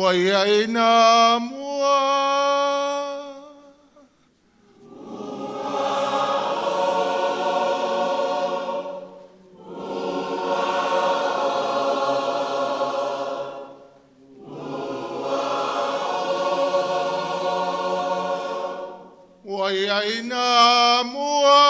Ua ia ina mua. Ua ia ina mua.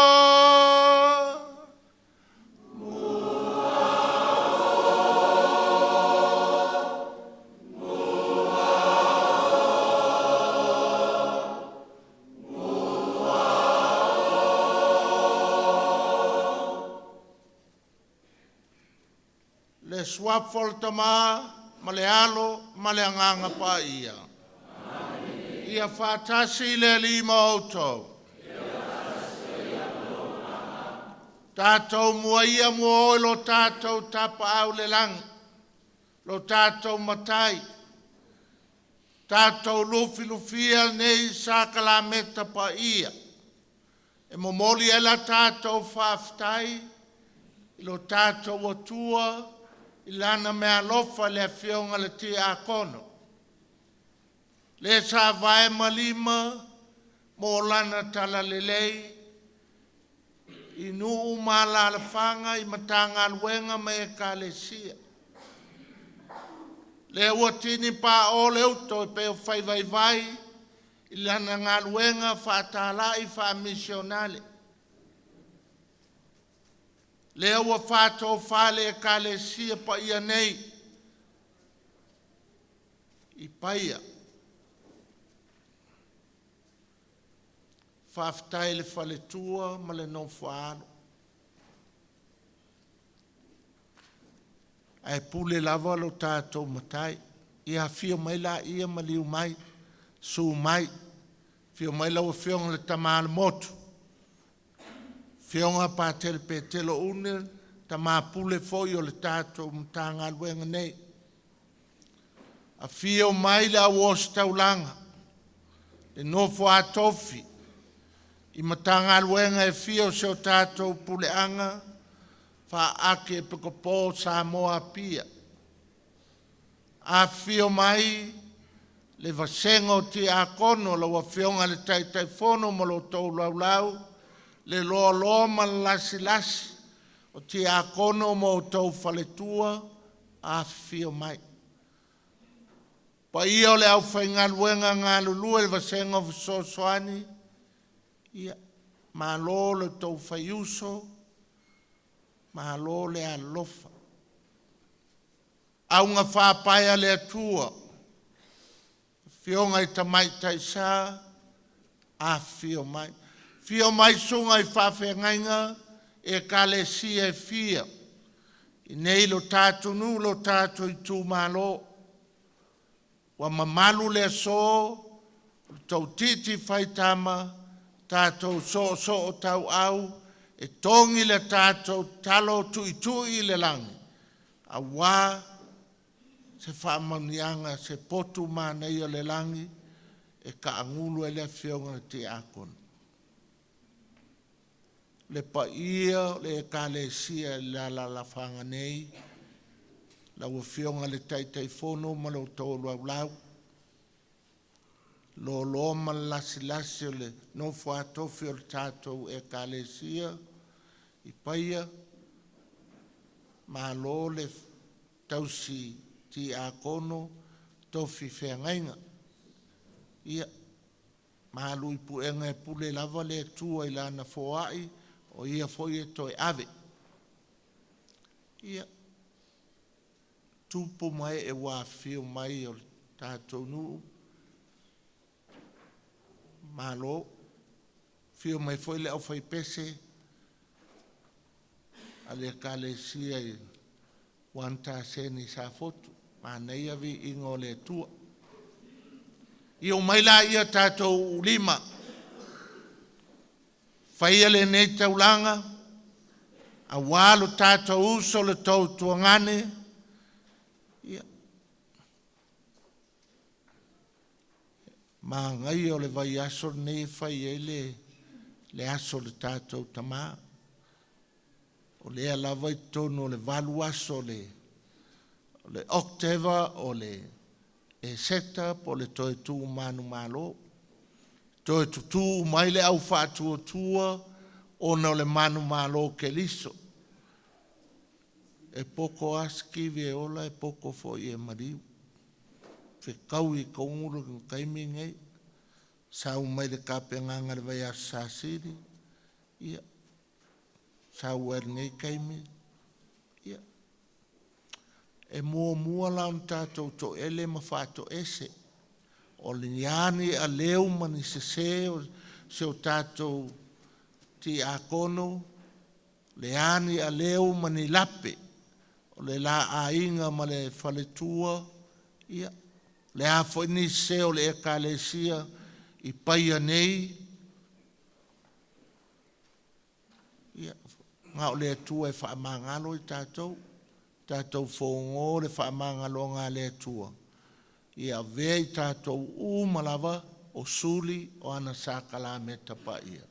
Le suafa o le Tama ma le Alo ma le Agaga Paia. Ia faatasi le Alii ma outou. Tatou muaia muaoi lo tatou Tapaau i le lagi, lo tatou Matai, tatou lufilufia nei sakalameta paia e momoli ai la tatou faafetai i lo tatou Atua i Lana meaalofa i le Afioga i le Tiakono, le sa vae ma lima mo lana talalelei i nuu ma alaalafaga i Matagaluega ma Ekalesia. Lea ua tinipao le uto e pei o faivaivai i lana galuega faatalai faamisionale. Lea ua faatofa le Ekalesia paia nei i Paia. Faafetai i le faletua ma le nofo a alo, ae pule lava lo tatou Matai. Ia afio mai laia, maliu mai, susu mai, afio mai lau Afioga i le Tama a le Motu, Afioga Patele Petelo Une, tama pule foi o le tatou Matagaluega nei. Afio mai le au ositaulaga, le nofo a tofi i Matagaluega e fia o si o tatou puleaga faa-Akiepikopo o Samoa Apia. Afifio mai le vasega o Tiakono, lau Afioga i le Taitaifono ma lo outou laulau, le loaloa ma le lasilasi o Tiakono ma outou faletua, afifio mai. Paia o le aufaigaluega galulue i le vasega o Fesoasoani, ia, malo lo outou faiuso, malo le alolofa. Augafaapae a le Atua, afioga i tamaitai sa, afifio mai. Afio mai susuga i faafeagaiga i ekalesia e fia, i nei lo tatou nuu lo tatou itumalo, ua mamalu le aso, o le toutiiti faitama, tatou soosootauau e togi le tatou tatalo tuitui i le lagi aua se faamanuiaga, se potu manaia o le lagi e taagulu ai le afioga i le Tiakono. Le paia o le Ekalesia i le alaalafaga nei, lau Afioga i le Taitaifono ma lo outou laulau, loaloa ma le lasilasi o le nofo a tofi o le tatou Ekalesia i Paia, malo le tausi tiakono, tofi feagaiga. Ia, malu i puega e pule lava le Atua i lana foai, o ia foi e toe ave. Ia, tupu ma ee ua afifio mai o le tatou nuu, malo. Afio mai foi le aufaipese a le Ekalesia i One Taseni i Safotu. Manaia viiga o le Atua. Ia omai laia tatou ulima, faia lenei taulaga aua lo tatou uso le tou tuagane, ia magaia o le vaiaso lenei e fai ai le, le aso o le tatou tamā. O lea lava i totonu o le 8 aso o le, o le Oketopa o le Eseta po o le toe tu manumalo. Toe tutū mai le au faatuatua ona o le manumalo Keriso. E poto lava se kivi e ola e poto foi e maliu. Fetaui i tonu le taimi lenei. Sau mai le tapenaga i le vaiaso Sa Sili, ia, sau ai i lenei taimi, ia, e muamua la ona tatou toele ma faatoese. O ni a ni aleu ma ni sese o si o tatou tiakono, le a ni aleu ma ni lape, o le la aiga ma le faletua, ia, le a foi ni sese o le ekalesia i paia nei, ia, na o le Atua e faamagalo i tatou, tatou fogo le faamagaloga a le Atua, ia avea i tatou uma lava o suli o ana sakalameta paia.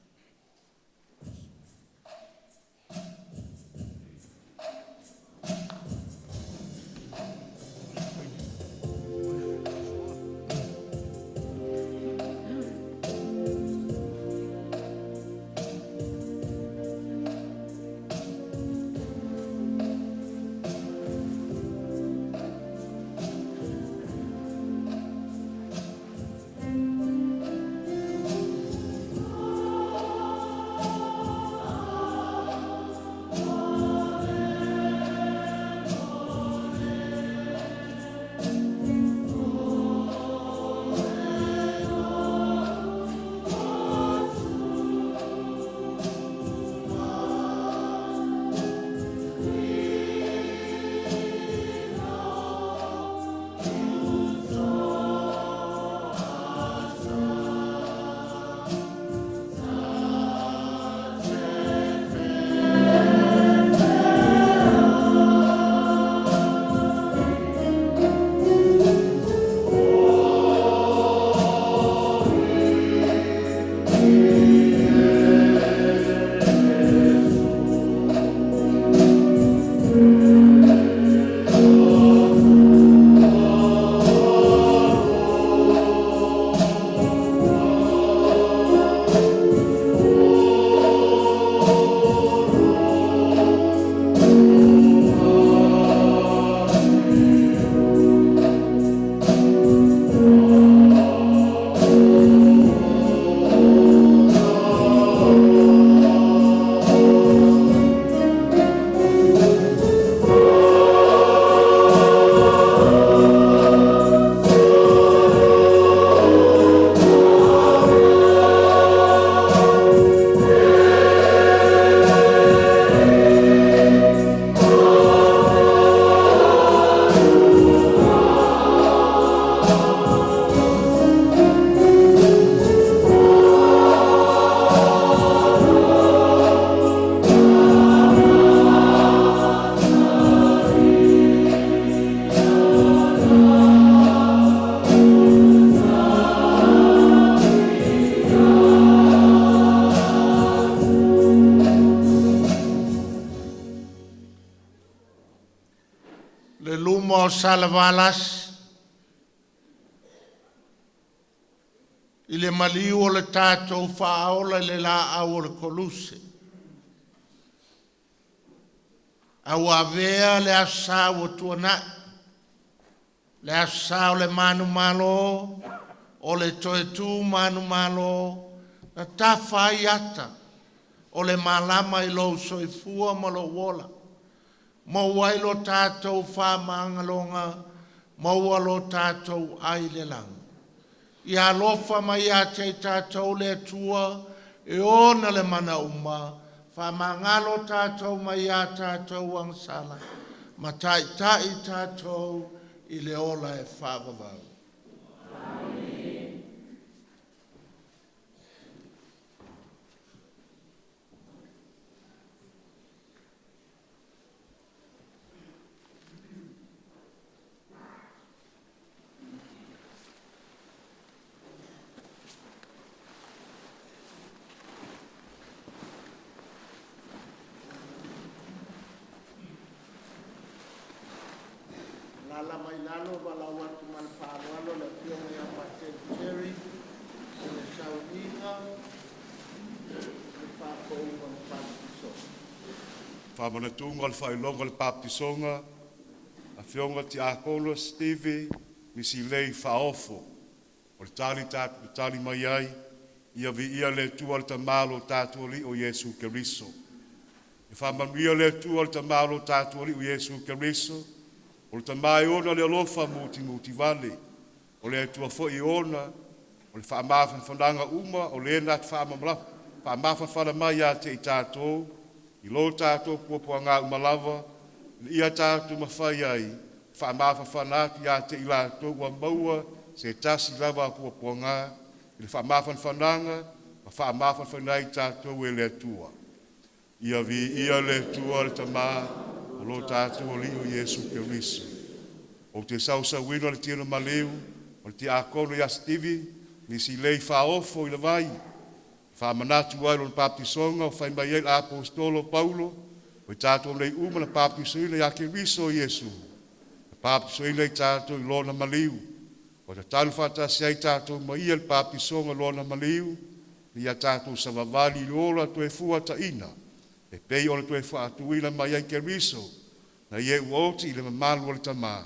Le luma o Salevalasi i le maliu o le tatou faaola i le laau o le koluse. A ua avea le aso Sa ua tuanai, le aso Sa o le manumalo, o le toe tu manumalo, na tafa ai ata o le malama i lou soifua ma lou ola, maua ai lo tatou faamagaloga, maua lo tatou ai i le lagi. Ia alofa mai ia te i tatou le Atua e ona le mana uma, faamagalo tatou mai a tatou agasala, ma taitai tatou i le ola e faavavau. Alaala mai lalo valaau atu ma le faaaloalo le Afioga ia Patele Jerry mo le sauniga o le faafouina o le papatisoga. Faamanatuga o le faailoga o le papatisoga, Afioga Tiakono Stevie Misilei Faaofo. O le tali tatou te tali mai ai, ia viia le Atua le Tama o lo tatou Alii o Iesu Keriso. E faamanuia le Atua le Tama o lo tatou Alii o Iesu Keriso, o le Tama e ona le alofa mutimutivale, o le Atua foi e ona o le faamafanafanaga uma o le na te faamafanafana mai ia te i tatou, i lo tatou puapuaga uma lava, ina ia tatou mafai ai ona faamafanafana atu ia te i latou ua maua se tasi lava puapuaga i le faamafanafanaga na faamafanafana ai i tatou e le Atua. Ia viia le Atua le Tama o lo tatou Alii o Iesu Keriso. Ou te sausauina le tino maliu o le tiakono ia Sitivi Misilei Faaofo i le vai, e faamanatu ai lona papatisoga ua fai mai ai le Aposetolo o Paulo, o i tatou nei uma na papatisoina ia Keriso Iesu, na papatisoina i tatou i lona maliu. Ua tatanu faatasi ai tatou ma ia i le papatisoga i lona maliu, ina ia tatou savavali i le ola toefuataina, e pei ona toe faatuina mai ai Keriso nai e ua oti i le mamalu o le Tama.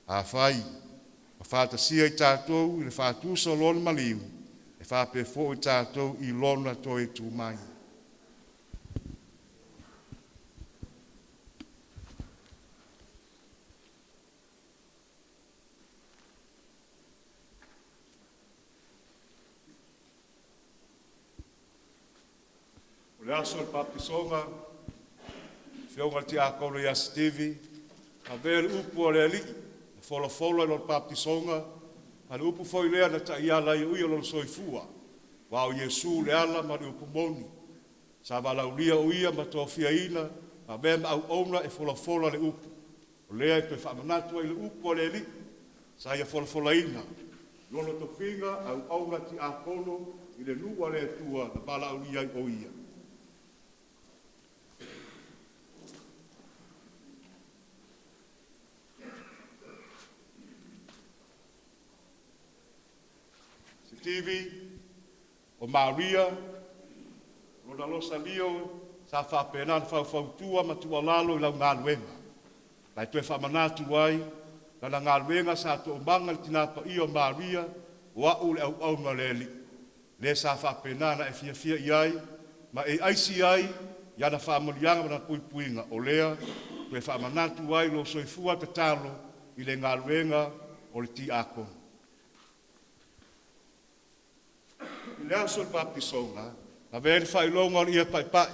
Afai ua faatasia i tatou i le faatusa o lona maliu, e faapea foi tatou i lona toe tu mai. O le aso o le papatisoga, afioga i le tiakono ia Sitivi, avea le upu a le Alii na folafola i lona papatisoga, ma le upu foi lea na taiala ai e ui o lona soifua, aua o Iesu le ala ma le upu moni. Sa valaaulia o ia ma tofiaina e avea ma auauna e folafola le upu. O lea e toe faamanatu ai le upu a le Alii sa ia folafolaina, lona tofiga auauna tiakono i le nuu a le Atua na valaaulia ai o ia. Sitivi, o Maria, lona Losalio sa faapena ona faufautua ma tuualalo i lau galuega. Ma e toe faamanatu ai lana galuega sa toomaga i le Tina Paia o Maria, o au o le auauna a le Alii, lea sa faapena ona e fiafia i ai ma e aisi ai i ana faamanuiaga ma lana puipuiga, o lea e toe faamanatu ai lou soifua tatalo i le galuega o le tiakono. I le aso o le papatisoga, na avea ai le faailoga o le ie paepae.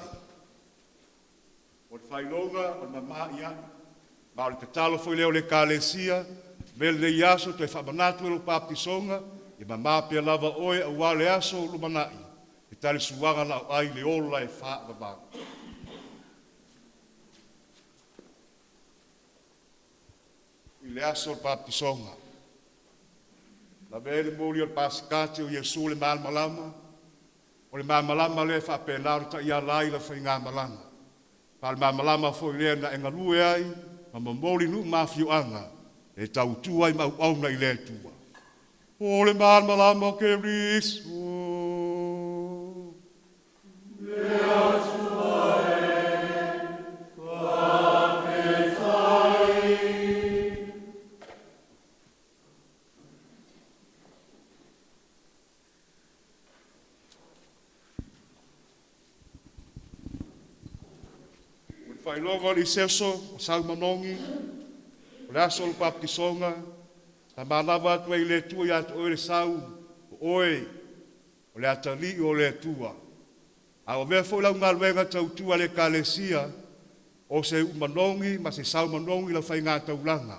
O le faailoga o le mama i ai, ma o le tatalo foi lea o le Ekalesia, avea lenei aso e toe faamanatu ai lou papatisoga, ia mama pea lava oe aua le aso o lumanai i le talisuaga laoai i le ola e faavavau. I le aso o le papatisoga, na avea ai le moli o le pasikate o Iesu le Malamalama, o le malamalama lea e faapena ona taiala ai lau faigamalaga. Ma o le malamalama foi lea na e galue ai ma momoli i nuu ma afioaga e tautua ai ma auauna i le Atua. O le malamalama o Keriso. O le faailoga o le iseso o sau manogi, o le aso o lou papatisoga, na manava atu ai e le Atua ia te oe le sau, o oe o le atalii o le Atua. A ua avea foi lau galuega tautua i le Ekalesia o se iu manogi ma se sau manogi i lau faiga taulaga.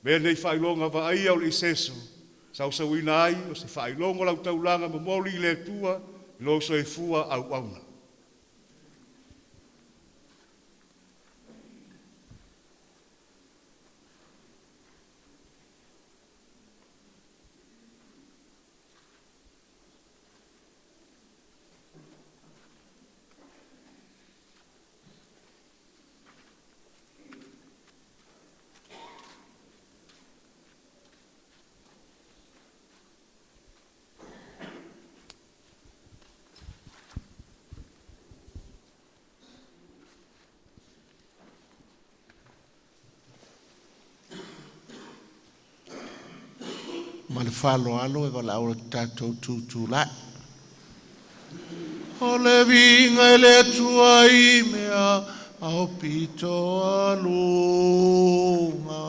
Avea lenei faailoga vaaia o le iseso e sausauina ai o se faailoga o lau taulaga momoli i le Atua i lou soifua auauna. Ma le faaaloalo e valaau atu tatou tutulai. O le viiga i le Atua i mea aupito aluga.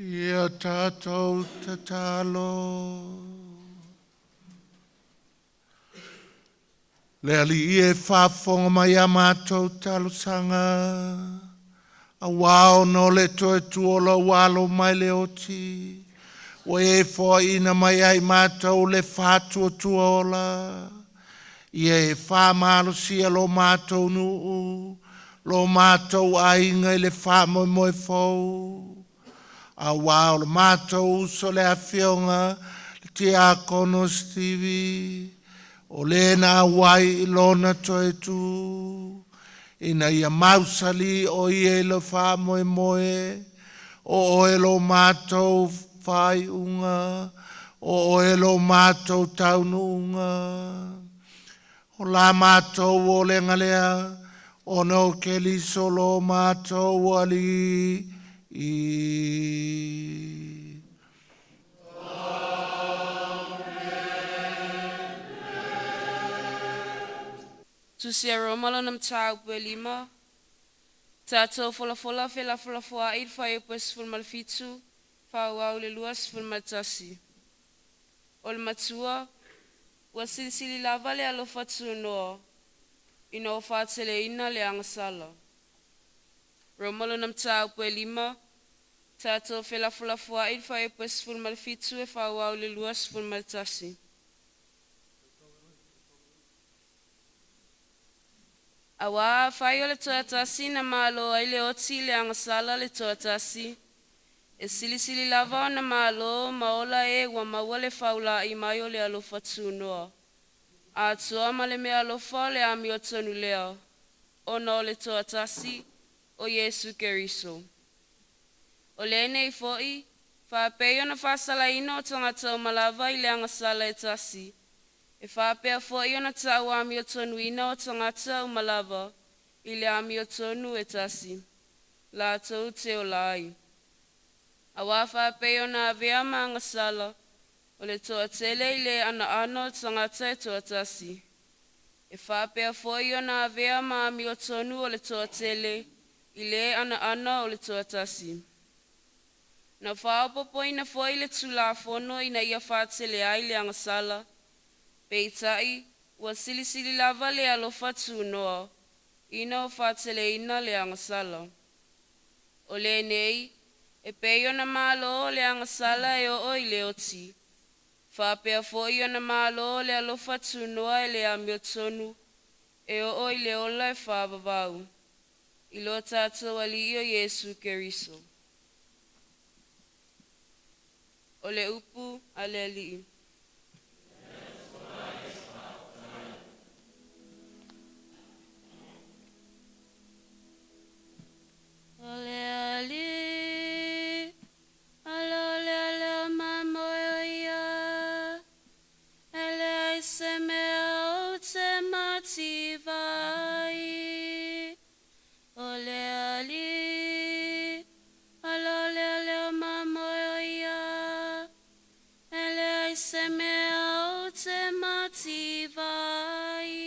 Ia tatou tatalo. Le Alii e faafofoga mai a matou talosaga, auā ona o le toe tu o lou Alo mai le oti, ua e foaina mai ai matou le faatuatua ola. Ia e faamalosia lo matou nuu, lo matou aiga i le faamoemoe fou. Auā o le matou uso le Afioga i le Tiakono o Sivi, o le na auai i lona toe tu, ina ia mausali o ia i le faamoemoe, o oe lo matou faaiuga, o oe lo matou taunuuga. O la matou olega lea, ona o Keriso lo matou Alii. Tusi a Roma lona Mataupu e lima, tatou folafola felafolafoai i le fuaiupu e 17, faaauau i le 21. O le matua, ua silisili lava le alofa tunoa ina ua faateleina le agasala. Roma lona Mataupu e lima, tatou felafolafoai i le fuaiupu e 17 e faaauau i le 21. Auā afai o le toatasi na malo ai le oti i le agasala a le toatasi, e silisili lava ona malo ma ola e ua maua le faulai mai o le alofa tunoa, atoa ma le meaalofa o le amiotonu lea, ona o le toatasi, o Iesu Keriso. O lenei foi, faapei ona faasalaina o tagata uma lava i le agasala e tasi, e faapea foi ona tauamiotonuina o tagata uma lava i le amiotonu e tasi, latou te ola ai. Auā faapei ona avea ma agasala o le toatele i le anoano o tagata e toatasi, e faapea foi ona avea ma amiotonu o le toatele i le anoano o le toatasi. Na faaopoopoina foi le Tulafono ina ia faatele ai le agasala. Peitai, ua silisili lava le alofa tunoa, ina ua faateleina le agasala. O lenei, e pei ona malo le agasala e oo i le oti. Faapea foi ona malo le alofa tunoa e le amiotonu, e oo i le ola e faavavau. I lo tatou Alii o Iesu Keriso. O le upu a le Alii. O le Alii, ala o le ala mamoe o ia, e leai se mea ou te mativa ai. O le Alii, ala o le ala mamoe o ia, e leai se mea ou te mativa ai.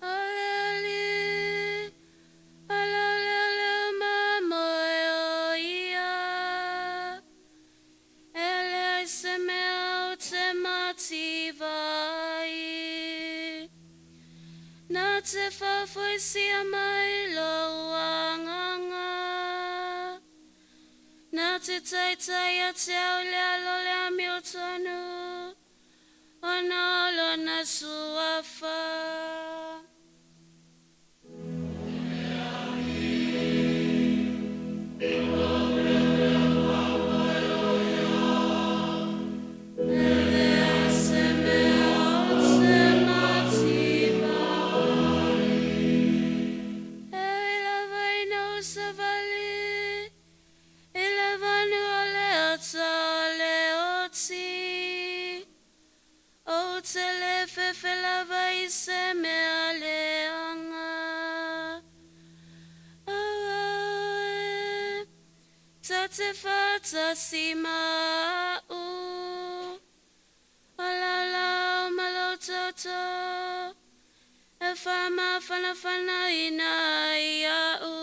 O le Alii, ala o le ala mamoe o ia, e leai se mea ou te mativa ai. Na te faafoisia mai lou agaga, na te taitai ia te au i le ala o le amiotonu, ona o lona suafa. E leai se mea ou te mativa ai. E ui lava ina ou savali i le vanua o le ata o le oti, ou te le fefe lava i se mea leaga. Aua oe, ta te faatasi ma a'u, o lau laau ma lou toto e faamafanafanaina ai a'u.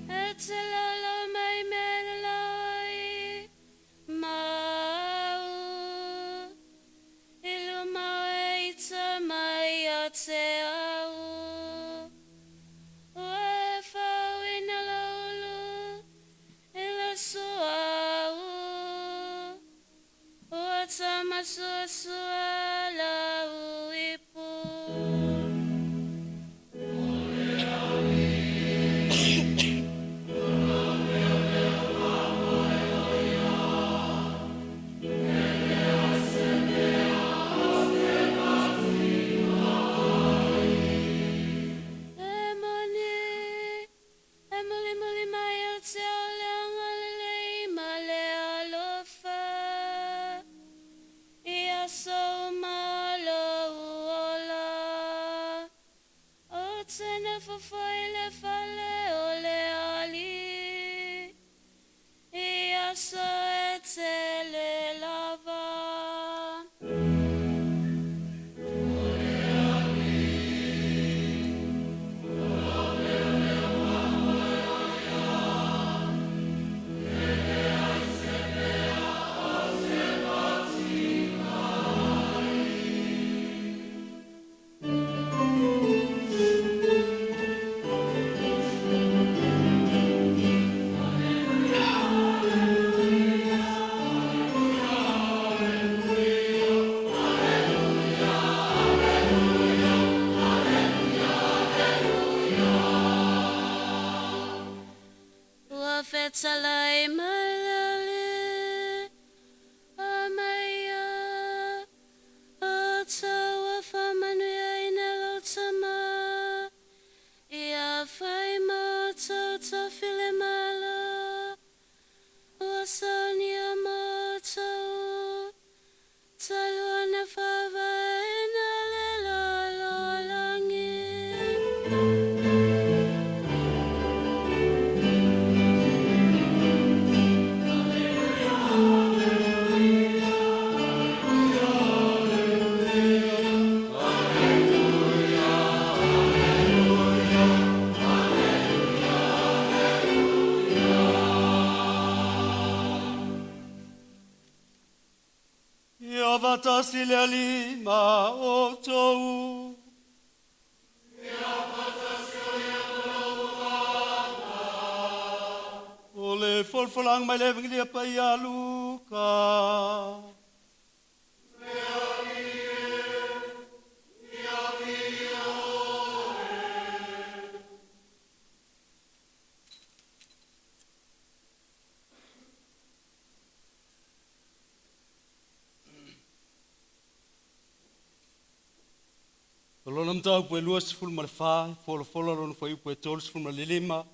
E te laulau mai i mea e lalau ai ma au, i luma o e ita mai ia te au. Ua e faauuina lou ulu i le suauu, ua tamasuasua lau ipu. E moni, e mulimuli mai ia te au le agalelei ma le alofa, i aso uma o lou ola. Ou te nofo foi i le fale o le Alii, i aso e tele lava. Ia faatasi le Alii ma outou. O le folafolaga mai le Evagelia Paia a Luka. O lona mataupu e 24, e folafola lona fuaiupu e 35,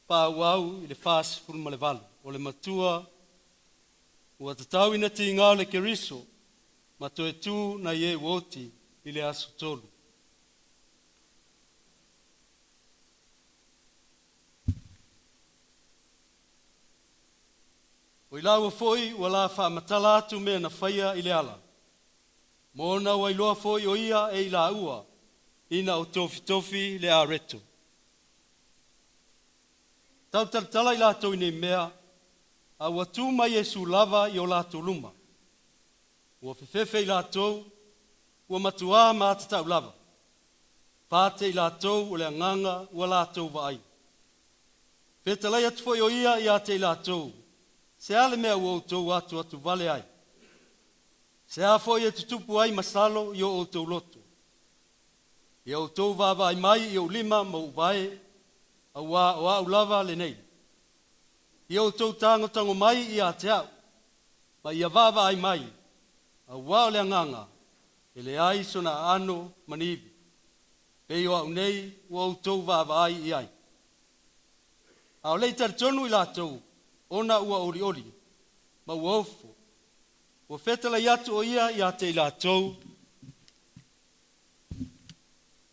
faaauau i le 48. O le matua ua tatau ina tiga o le Keriso ma toe tu nai e ua oti i le aso tolu. O i laua foi ua la faamatala atu mea na faia i le ala, ma ona ua iloa foi o ia e i laua ina o tofitofi le areto. Tautalatala i latou i nei mea, a ua tu mai Iesu lava i o latou luma. Ua fefefe i latou, ua matuā matatau lava. Fate i latou o le agaga ua latou vaai. Fetalai atu foi o ia ia te i latou, se a le mea ua outou atuatuvale ai? Se a foi e tutupu ai masalo i o outou loto? Ia outou vaavaai mai i ou lima ma ou vae, auā o au lava lenei. Ia outou tagotago mai ia te au, ma ia vaavaai mai, auā o le agaga e leai sona aano ma ni ivi, pei o au nei ua outou vaavaai i ai. A o le i talitonu i latou, ona ua olioli, ma ua ofo, ua fetalai atu o ia ia te i latou,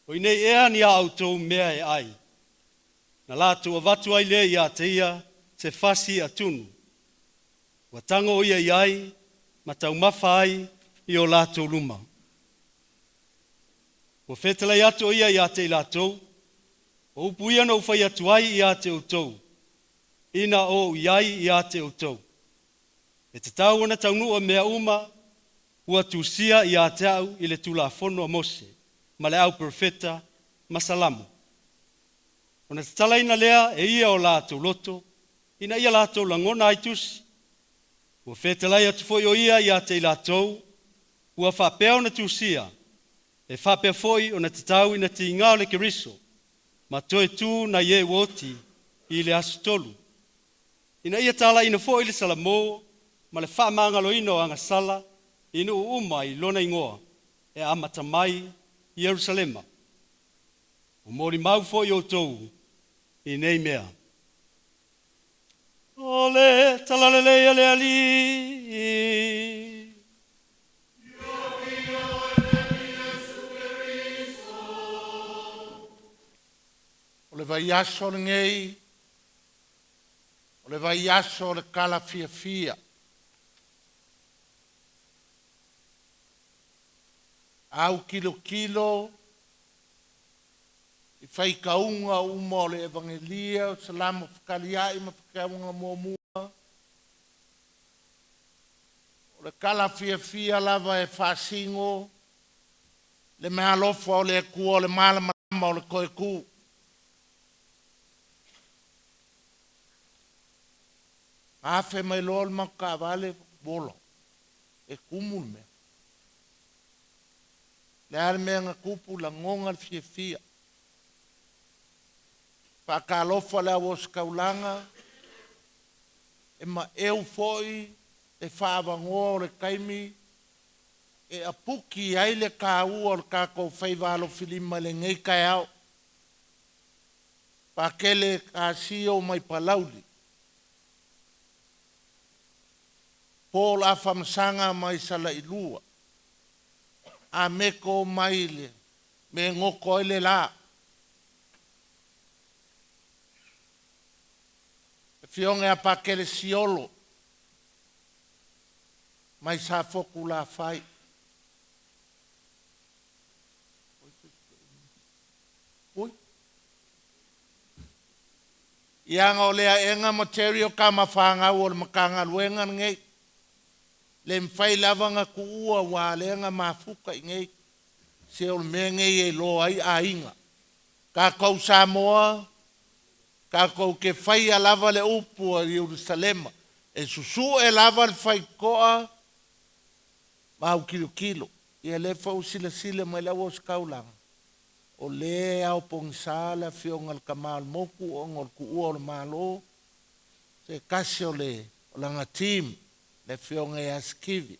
o i nei ea ni a outou mea e ai. Na latou avatu ai lea ia te ia se fasi i'a tunu. Ua tago o ia i ai ma taumafa ai i o latou luma. Ua fetalai atu o ia ia te i latou, o upu ia na ou fai atu ai ia te outou, ina o ou i ai ia te outou. E tatau ona taunuu mea uma ua tusia ia te au i le Tulafono a Mose, ma le auperofeta ma Salamo. Ona tatalaina lea e ia o latou loto, ina ia latou lagona ai tusi. Ua fetalai atu foi o ia ia te i latou, ua faapea ona tusia, e faapea foi ona tatau ina tiga o le Keriso, ma toe tu nai e ua oti i le aso tolu. Ina ia talaina foi le Salamo ma le faamagaloina o agasala i nuu uma i lona igoa, e amata mai Ierusalema. O molimau foi outou i nei mea. O le talalelei a le Alii. O le vaiaso lenei, o le vaiaso o le kalafiafia. Au tilotilo i faitauga uma o le Evagelia, o Salamo fekaliai ma fetauga muamua, o le kalafiafia lava e faasino le meaalofa o le Atua o le malamalama o le toe tu. Afe mai loa le matou taavale ola, e tumu le mea. Le a le mea na tupu, lagona le fiafia. Faatalofa le au ositaulaga, e maeu foi le faaavanoa o le taimi e apuki ai le tāua o le tatou faiva alofilima i lenei taeao. Pakele kasio mai Palauli. Paul Afamasaga mai Salailua. A meko mai le me ngoko ai le la. Afioga ia Pakele Siolo mai Safotu Lafai. Oi. Ia ga o lea ega ma Terry o ka mawhangau o le makanga luenga ngei. Le mwhai lava nga kuua wa lenga mafuka i ngei. Se o le mea ngei e loa ai a inga. Ka kou Samoa, ka kou ke whai a lava le upu a Yerusalema. E susu e lava le whai koa, ma kilo kilo. Ia le fau sila sila mai lau o skaulanga. O le au pongisa le fionga le kamal moku o ngol ku ua o le malo. Se kasi o le o langa team le fionga e askivi.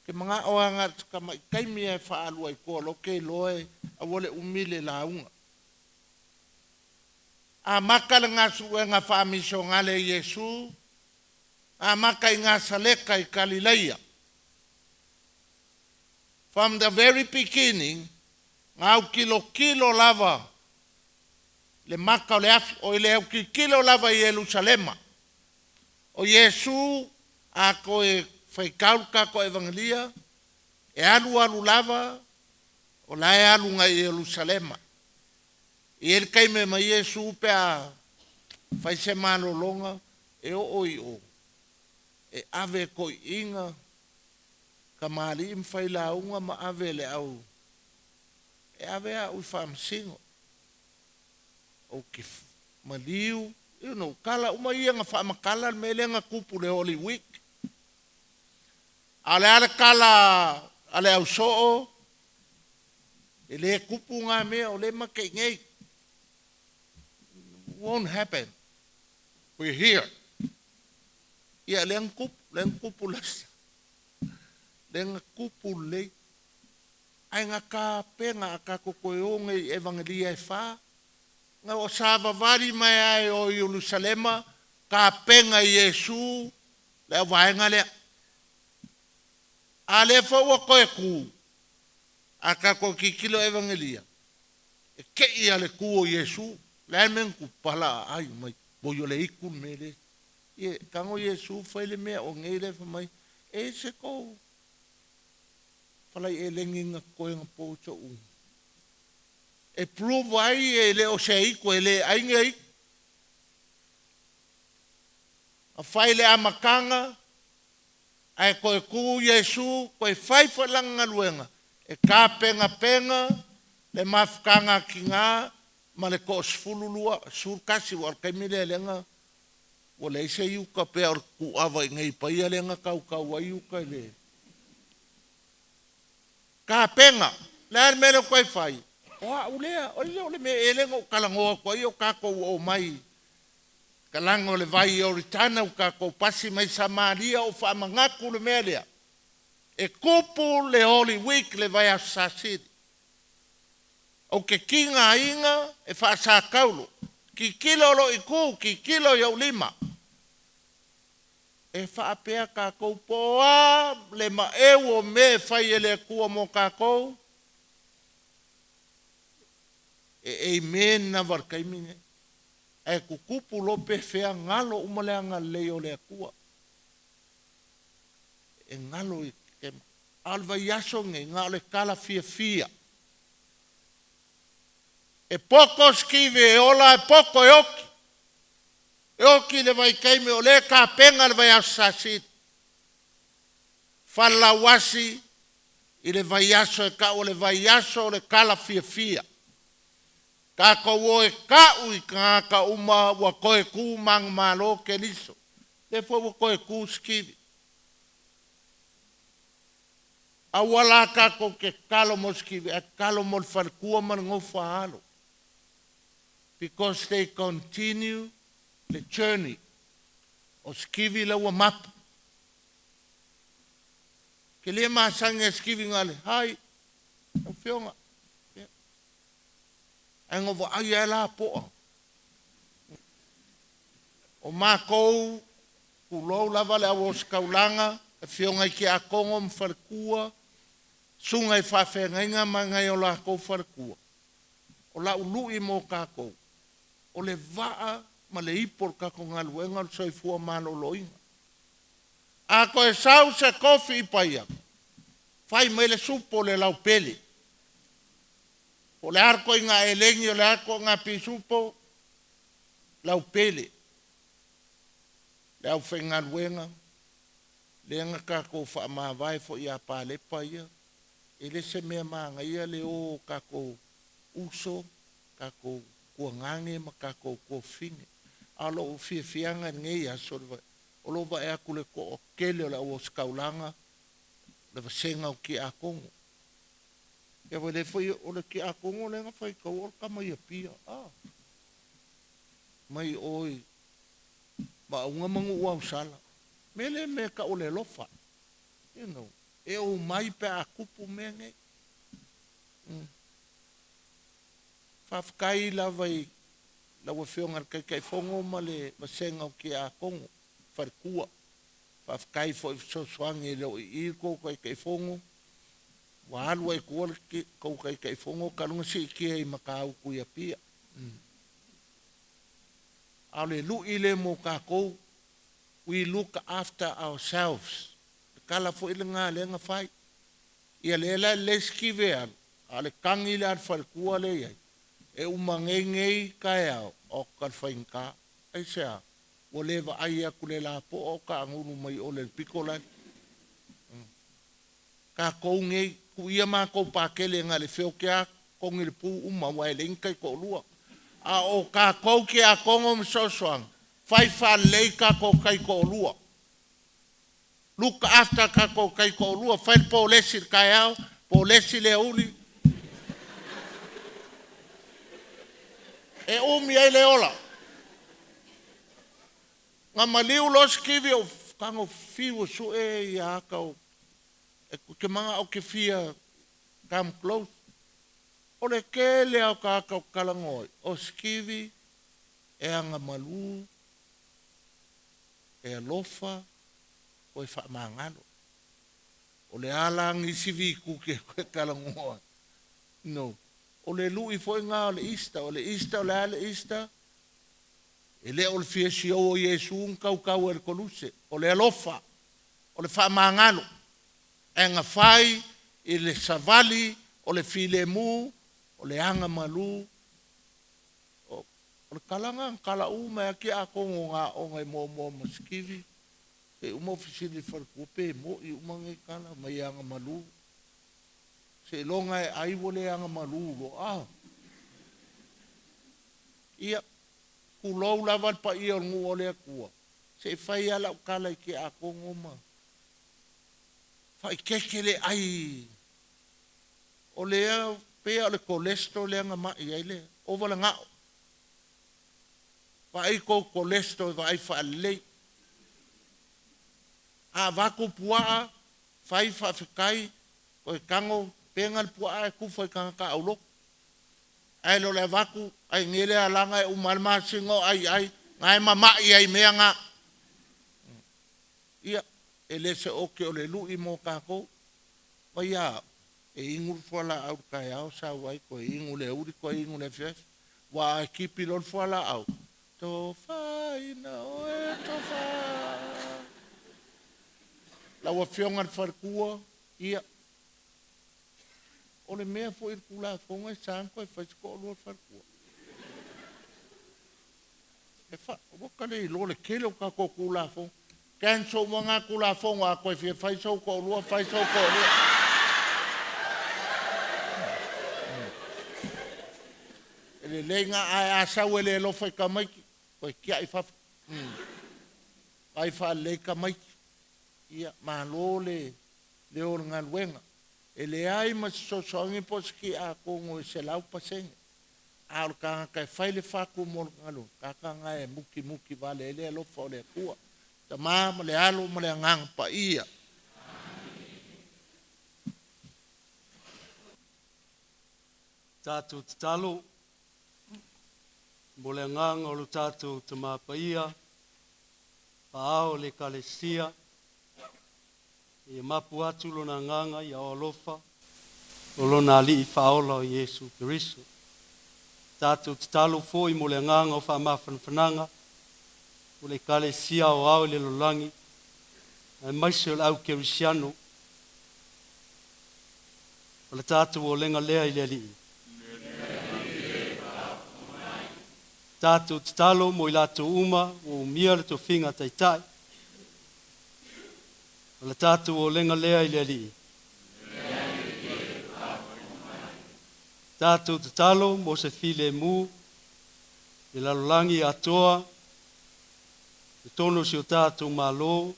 Ke mga o anga ka mai kaimi e whaalua i koa loke loe a wale umile la unga. A maka le ngasu e ngā whaamiso ngale Yesu, a maka i ngā saleka i Kalileia. From the very beginning, ngā kilo kilo lava, le maka o le afi, o le au kilo lava i Yerusalema. O Yesu, a koe whaikau ka ko evangelia, e alu alu lava, o la e alu ngai Yerusalema. I el kai me mai Yesu pe a whai se malolonga, e o o i o. E ave ko inga, ka maali mwhai la unga ma ave le au. E ave a ui whaamsingo. O ke maliu, you know, kala uma ia nga whaamakala me le nga kupu le Holy Week. A le ale kala, ale au soo, e le kupu ngā mea o le make ngei. Won't happen. We're here. Ia le ang kupu lasa. Le nga kupu le. Ai nga ka penga ka koko e onge i evangelia e wha. Nga o sa vavari mai ai o Yerusalema, ka penga Yesu, le vaenga lea. A le fwa koe ku, a ka ko kikilo evangelia. E ke ia le ku o Yesu, le men ku pala ai mai, bo yo le iku me le. Ie, kango Yesu whai le mea o ngei le mai, e se ko, whalai e lengi nga koe nga po u. E prove ai e le o se iku, e le ai ngei. A whai le amakanga, ai koe ku Yesu, koe whai whalanga luenga. E ka penga penga, le mafukanga ki ngā, ma le ko sfulu lua, sul kasi wa kai mile lenga, wa le ise yuka pe or ku awa i ngei paia lenga kau kau ai yuka le. Ka penga, le ar mele koe whai. O a ulea, o le o le me e lenga o kalangoa koe o kako o mai. Kalango le vai o ritana o kako pasi mai Samaria o whaamangaku le mea lea. E kupu le Holy Week le vai asasiri. O ke kinga inga e whaasakaulo. Ki kilo lo iku, ki kilo i lima. E whaapea kākou poa le maeu o me whai e le kua mo kākou. E amen na warkaimine. E kukupu lope whea ngalo umaleanga lei o le akua. E ngalo i ke alwa iaso nge ngā le kala fia fia. E poko skive e ola e poko e oki. E oki le vai keime o le ka penga le vai asasiri. Whalawasi i le vai aso e ka o le vai aso o le kala fia fia. Ka kou e kau i ka ka uma wa koe ku mang malo ke liso. Le fo wa koe ku skivi. A wala ka ko ke kalo mo skivi, a kalo mo falkua man ngofa alo. Because they continue the journey. O skivi la ua mapu. Ke le masange skivi ngale, hai, au fionga. Ai ngovo ai e la poa. O mākou, kulou lava le au o skaulanga, e fionga i ke a kongo mwhalekua, sunga i whawhengainga ma ngai o la kou whalekua. O la ului mō kākou. O le waa ma le ipo o le tatou galuega o le soifua maloloina. A toe sau se tofi i Paia, fai mai le supo o le laupele. Po o le a le ituaiga elegi o le a le ituaiga pisupo, laupele. Le aufaigaluega, lea na tatou faamavae foi ia Palepa ia, e le se mea manaia le o o tatou uso, tatou tuagane ma tatou tuafafine. A o lou fiafiaga i lenei aso, o lou vaai atu i le toatele o le au ositaulaga, le vasega o tiakono. Ia foi le foi o le tiakono lea na faitau o le tama i Apia. Ah. Mai oi Maauga ma Nuuausala. Me le mea tau o le alofa. You know, e ou mai pe a tupu mea nei. Faafetai lava i lau Afioga i le Taitaifono ma le vasega o Tiakono Faletua. Faafetai foi i fesoasoani e le o i i le tou Taitaifono. Ua alu ai i tua le tou Taitaifono talu ona siitia i Matautu i Apia. A o le lui lea mo tatou, we look after ourselves. Le tala foi lena lea na fai. Ia lea la e lelei se kive e alu, a o le tagi lea a le faletua lea e i ai, e uma nei nei taeao, oka le faigata. Aisea? Ua le vaai atu i le lapoa o taagulu mai o le pito lale. Tatou nei, tuu ia matou pakele na o le feoke lava togi le pu uma aua e leai ni taitoalua. A o tatou tiakono ma fesoasoani, fai faalelei tatou taitoalua. Look after tatou taitoalua, fai le polesi i le taeao, polesi i le aoauli. E umi ai le ola. Na maliu loa Sikivi ou tago fiu e sue ia ata o ou te manao ou te fia come close. O le tele lava o tagata ou te talanoa ai, o Sikivi e agamalu, e alofa, toe faamagalo. O le a la nisi vikuti e toe talanoa ai? No. O le lui foi lena o le Easter. O le Easter, o le a le Easter? E le o le fia siou o Iesu na tautau ai i le koluse. O le alofa, o le faamagalo, ae na fai i le savali o le filemu, o le agamalu. O le tala lena na tala uma ai lava tiakono na aoga i Moamoa ma Sikivi. Se i uma ou fesili i le faletua pe moi uma nei tala mai agamalu. Seiloga e ai ua le agamalu loa. Ah. Ia, tulou lava le paia o le nuu o le Atua, se i fai lava lau tala i tiakono ma faaeteete le ai. O lea pei o le cholesterol lea na mai ai le ova le gao. Vaai tou cholesterol e vaai faalelei. A avatu puaa, fai faafetai, toe tago pega le puaa ae tufa i tagata aulotu. Ae le o le avatu ai nei le alaga e uma ai le masina o ai ai, na e mamai ai i mea na. Ia, e le se oke o le lui mo tatou. Mai a au, e inu le fualaau i le taeao sau ai toe inu i le aoauli toe inu i le afiafi. Aua a tipi loa le fualaau, tofaina oe tofa. Lau Afioga i le Faletua, ia, o le mea foi i le Tulafono e sa ona toe fai se toalua o le faletua. E fa, ua ta le iloa le tele o tatou Tulafono. Cancel uma na Tulafono, a toe fia fai sou toalua, fai sou toalua. E lelei na, ae a sau e le alofa i tamaiti, toe tiai i fafo. Vaai faalelei tamaiti. Ia, malo le leo o le galuega. E leai ma se fesoasoani po o se tiakono e 100%. A o le tagata e fai le fatu mo le galuega, tagata lena e mukimuki vale ai le alofa o le Atua. Tama ma le Alo ma le Agaga Paia. Tatou tatalo mo le agaga o lo tatou Tama Paia, Paao o le Ekalesia, ia mapu atu lona agaga i ao alofa o lona Alii Faaola o Iesu Keriso. Tatou tatalo foi mo le agaga o faamafanafanaga O le ekalesia aoao i le lalolagi, aemaise o le au kerisiano. O le tatou olega lea i le Alii. Tatou tatalo mo i latou uma ua umia le tofiga taitai. O le tatou olega lea i le Alii. Tatou tatalo mo se filemu i le lalolagi atoa, i totonu o si o tatou Malo,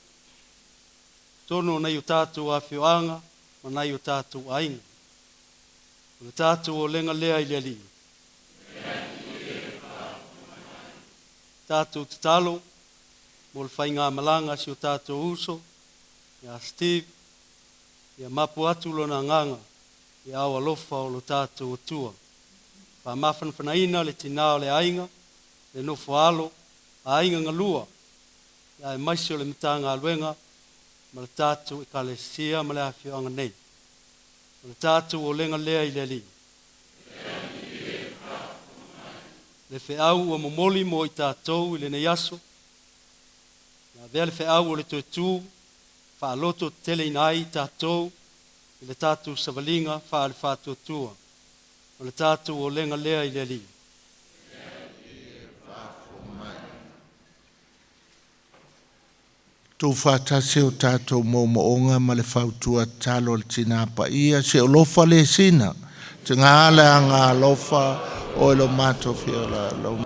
totonu o nai o tatou afioaga ma nai o tatou aiga. O le tatou olega lea i le Alii. Tatou tatalo mo le faigamalaga a si o tatou uso, ia Steve, ia mapu atu lona agaga i aao alofa o lo tatou Atua. Faamafanafanaina le tinā o le aiga, le nofo a alo, aiga galua, aemaise o le Matagaluega ma le tatou ekalesia ma le afioaga nei. O le tatou olega lea i le Alii. Le feau ua momoli mo i tatou i lenei aso, ia avea le feau o le toe tu, faalototeteleina ai i tatou i le tatou savaliga faale-faatuatua. O le tatou olega lea i le Alii. Tuufaatasi o tatou moomooga ma le fautua tatalo a le Tinā Paia, se o lofa le sina, te ngā le anga alofa o e lo matou fiola lo.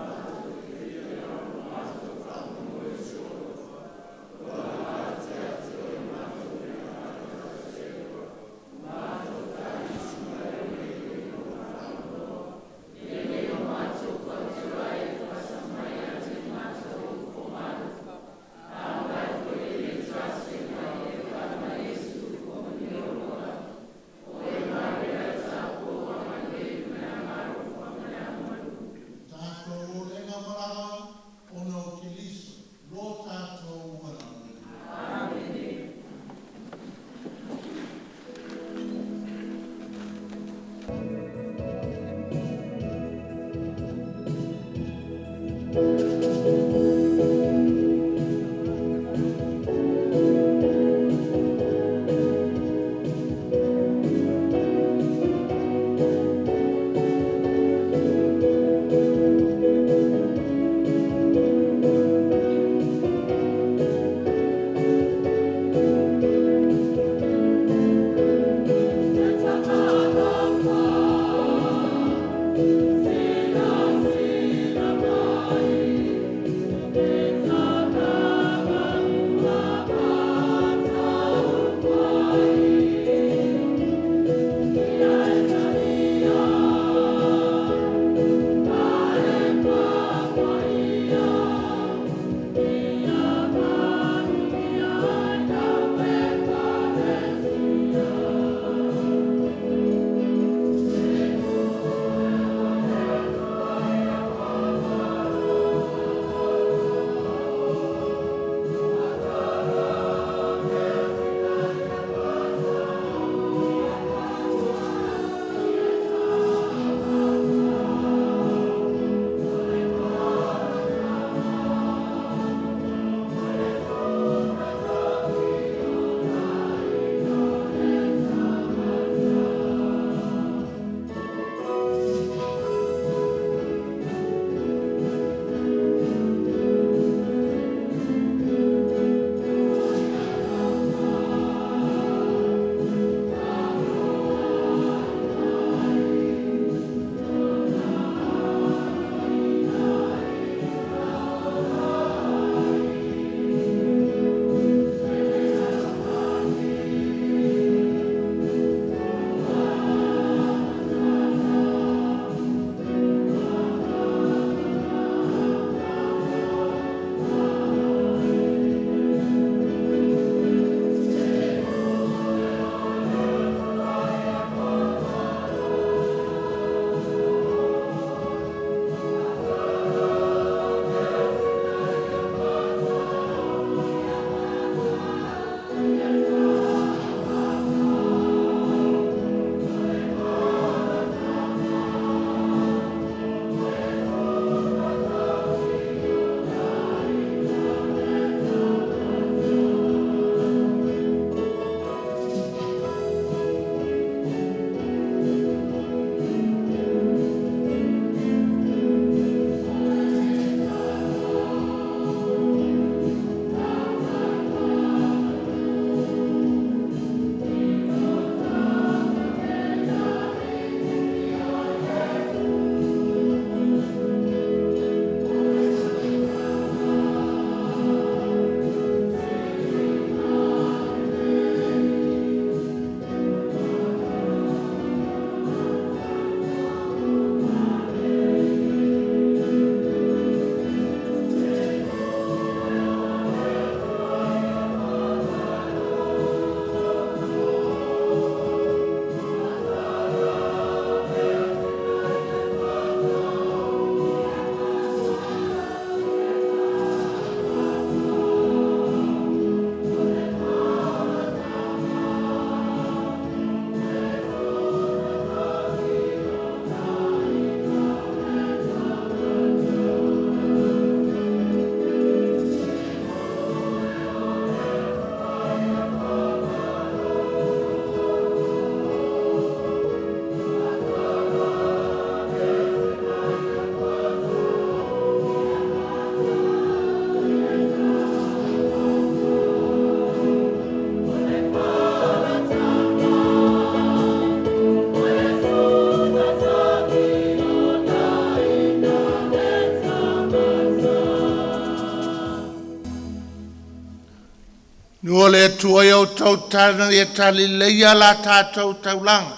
o le Atua i outou tala ia talileleia la tatou taulaga,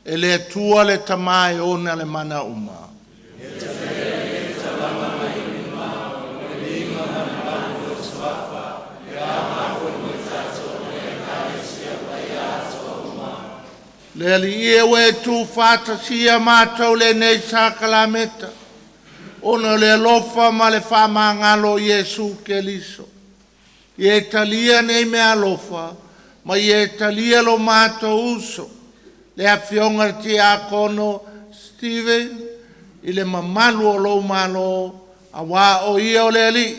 e le Atua le Tama e ona le mana uma. Le Alii e ua e tuufatasia matou i lenei sakalameta, ona o le alofa ma le faamagalo o Iesu Keriso. Ia e talia nei meaalofa ma ia e talia lo matou uso, le Afioga i le Tiakono Stephen, i le mamalu o lou Malo, auā o Ia o le Alii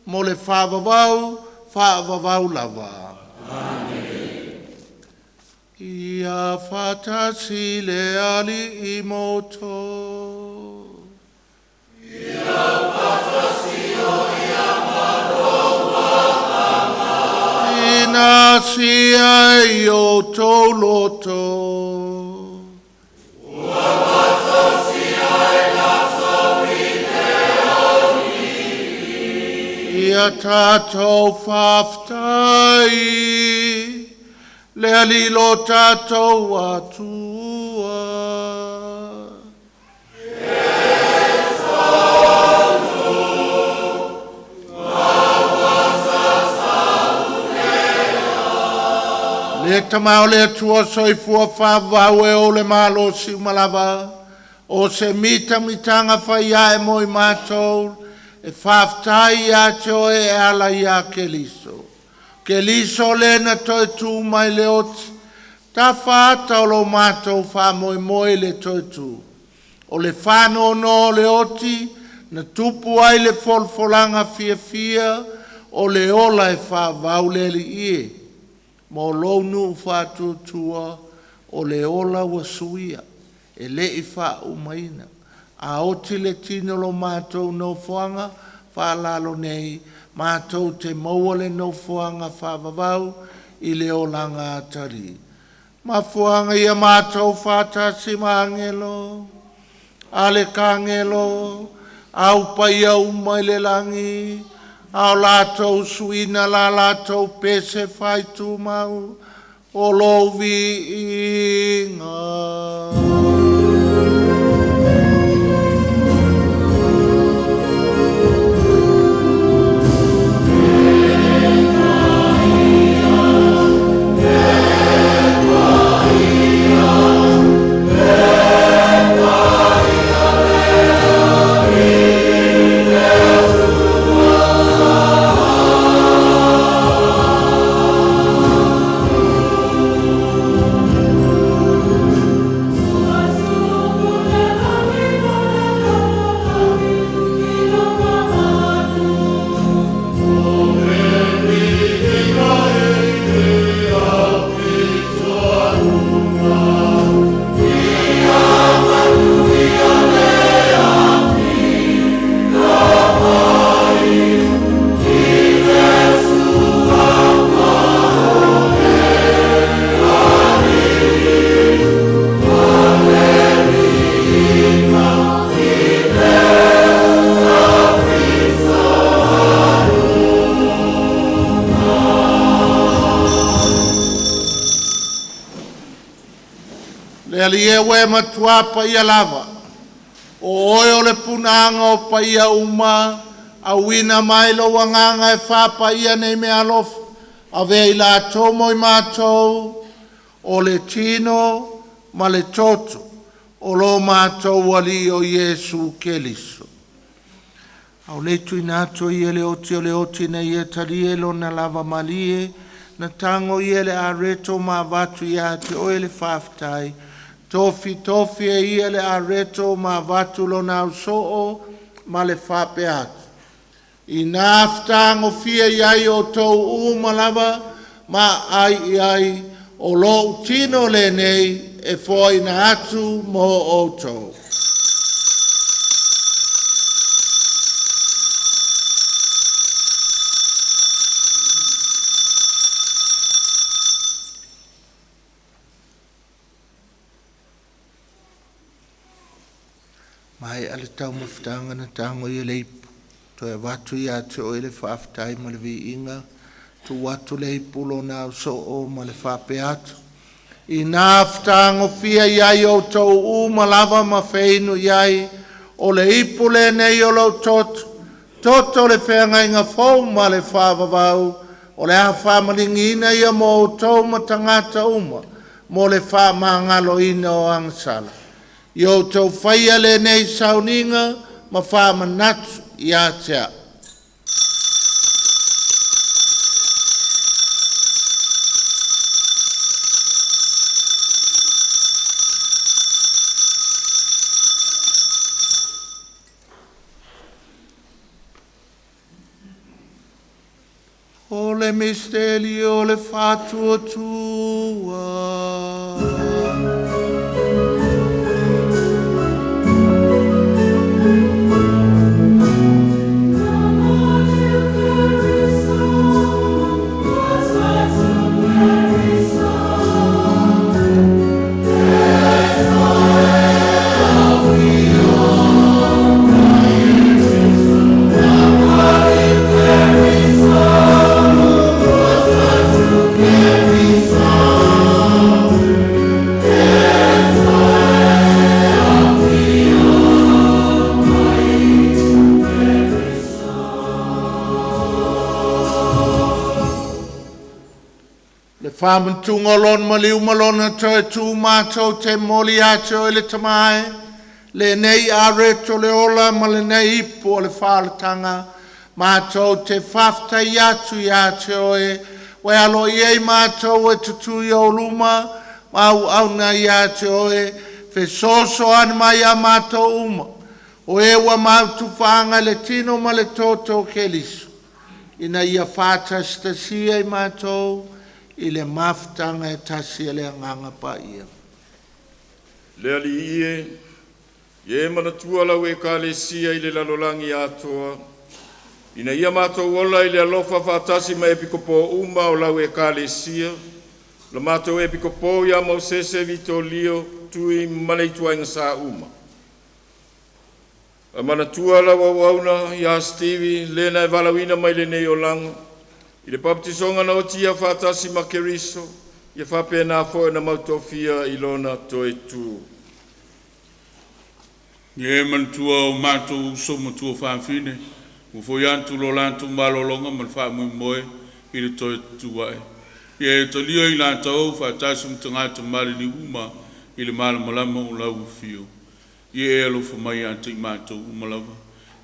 mo le faavavau, faavavau lava. Ia faatasi le Alii ma outou. Ina i outou loto. Ia tatou faafetai i le Alii lo tatou Atua. Le Tama o le Atua Soifua faavavau e ou le malosi uma lava, o se mitamitaga faiae mo i matou, e faafetai ia te oe e ala ia Keriso. Keriso le na toe tu mai le oti, tafaata o lo matou faamoemoe i le toe tu. O le faanoanoa o le oti, na tupu ai le folafolaga fiafia o le ola e faavavau le Alii e, mo lou nuu faatuatua, o le ola ua suia, e le i faaumaina. A oti le tino lo matou nofoaga faalalo nei, matou te maua le nofoaga faavavau i le olaga atalii. Mafuaaga ia matou faatasi ma agelo, alekagelo, au paia uma i le lagi, a o latou suina la latou pese faaitumau, o lou viiga. Le Alii e ua e matuā paia lava, o Oe o le punaaga o paia uma, auina mai lou Agaga e faapaia nei meaalofa, avea i latou mo i matou, o le tino ma le toto o lo matou Alii o Iesu Keriso. A o le tuuina atu ai e le oti o le oti ina ia talia i lona lava malie, na tago ia i le areto ma avatu ia te oe le faafetai, tofitofi e ia le areto ma avatu lona ausoo ma le faapea atu. Ina fetagofia i ai outou uma lava ma ai i ai, o lou tino lenei e foaina atu mo outou. Maea le taumafataga na tago ia le ipu, toe avatu ia te oe le faafetai ma le viiga, Tu atu le ipu lona ausoo ma le faapea atu, Ina fetagofia i ai outou uma lava ma feinu i ai, o le ipu lenei o lou toto, toto o le feagaiga fou ma le faavavau, o le a faamaligiina ia mo outou ma tagata uma mo le faamagaloina o agasala. Ia outou faia lenei sauniga ma faamanatu ia te a'u. O le misteli o le faatuatua. Le faamanatuga o Lona maliu ma Lona toe tu matou te momoli ia te Oe le Tama e, lenei areto o le ola ma lenei ipu o le faaolataga, matou te faafetai atu ia te Oe, ua e aloaia i matou e tutu i ou luma ma auauna ia te Oe, fesoasoani mai ia matou uma, o e ua mautufaga i le tino ma le toto o Keriso, ina ia faatasitasia i matou i le mafutaga e tasi a le Agaga Paia. Le Alii e, ia e manatua lau Ekalesia i le lalolagi atoa, ina ia matou ola i le alofa faatasi ma Epikopo uma o lau Ekalesia, lo matou Epikopo ia Mosese Vitolio Tui ma le ituaiga Sa uma. Faamanatua lau auauna ia Setivi, le na e valaauina mai lenei olaga, i le papatisoga na otia faatasi ma Keriso, ia faapena foi ona mautofia i lona toe tu. Ia e manatua o matou uso ma tuafafine ua foi atu lo latou malologa ma le faamoemoe i le toe tutū ae. Ia e talia i latou faatasi ma tagata maliliu uma i le malamalama o lau Afio. Ia e alofa mai ia te i matou uma lava,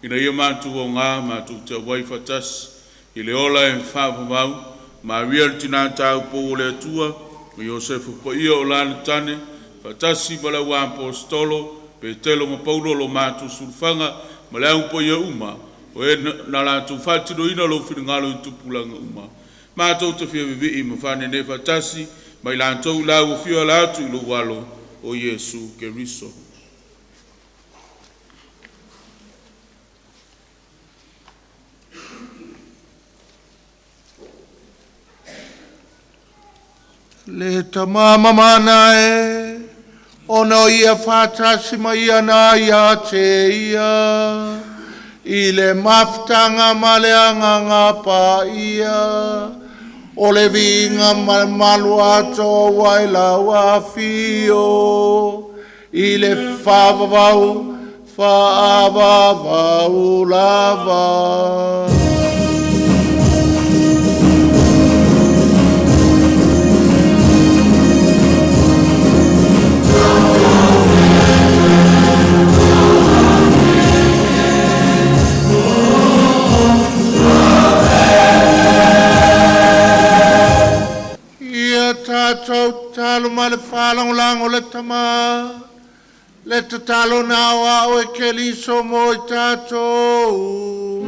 ina ia matou augā matou te auai faatasi i le ola e faavavau, Maria le Tina Taupou o le Atua, ma Iosefa Paia o lana tane, faatasi ma le auaposeitolo Petelo ma Paulo lo matou sulufaiga ma le au paia uma o e na latou faatinoina lou finagalo i tupulaga uma. Matou te fia vivii ma faanenee faatasi ma i latou i lau afio e ala atu i lou alo o Iesu Keriso. Le Tama mamana e, ona o ia faatasi ma ia na ia te ia, i le mafutaga ma le Agaga Paia, o le viiga ma le mamalu atoa ua i lau afio, i le faavavau, faavavau lava. Ia tatou tatalo ma le faalagolago le Tama, le tatalo na aoao e Keriso mo i tatou.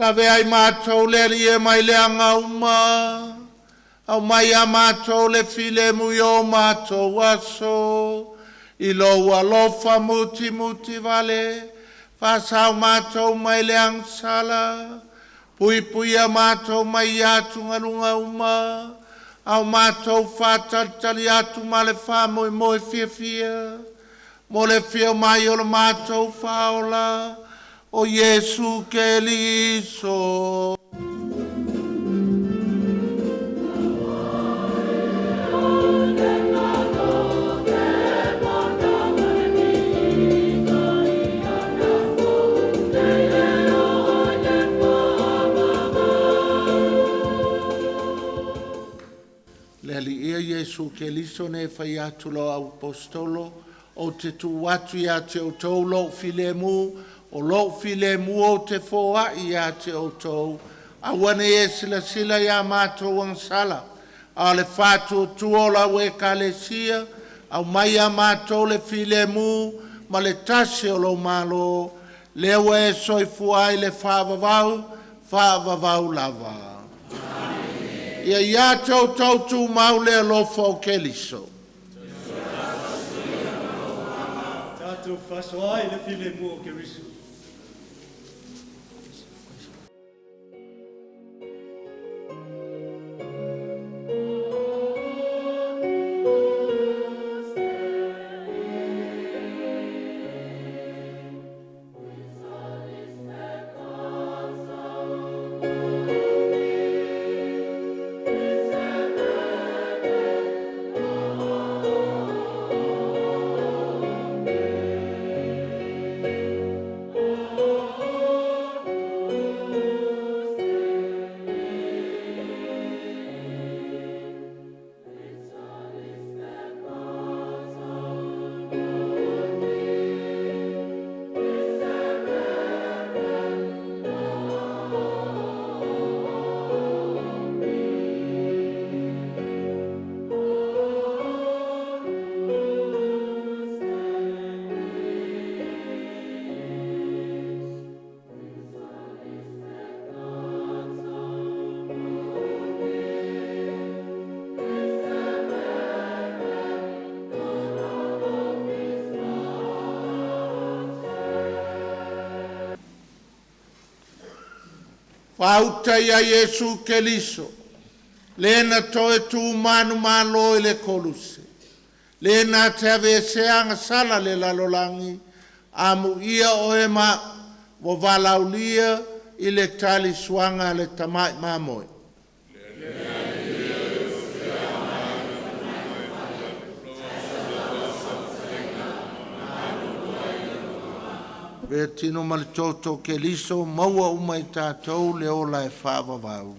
Lave ai mātou le ali e mai le anga uma. Au mai a mātou le file mui o mātou aso. I lo alofa muti muti vale. Whasau mātou mai le angsala. Pui pui a mātou mai atu ngalunga uma. Au mātou whātalitali atu ma le wha moi moi fia fia. Mo le fia mai o le mātou whaola. O Iesu Keriso. Le ali ia Iesu Keriso ne whai atu lo au apostolo o te tu atu ia te o tau lo filemu o lo filemu o te foa ia te o tau awane e sila sila ia mātou angsala a le whātu tu o la we kalesia au mai a mātou le filemu ma le tasi o lo malo lewa e soifua ai le whaavavau whaavavau lava. Ia ia te o tau tu mau le alofa o Keriso. Tātou whasoai le file mua o Keriso. Whauta ia Iesu Keriso, lena toe tū manu malo i le koluse. Lena te ave se anga sala le lalolangi, amu ia o e ma wa valaulia i le tali suanga le tamai mamoe. Vea tino ma le toto Keriso, maua uma i tātou le ola e whaavavau.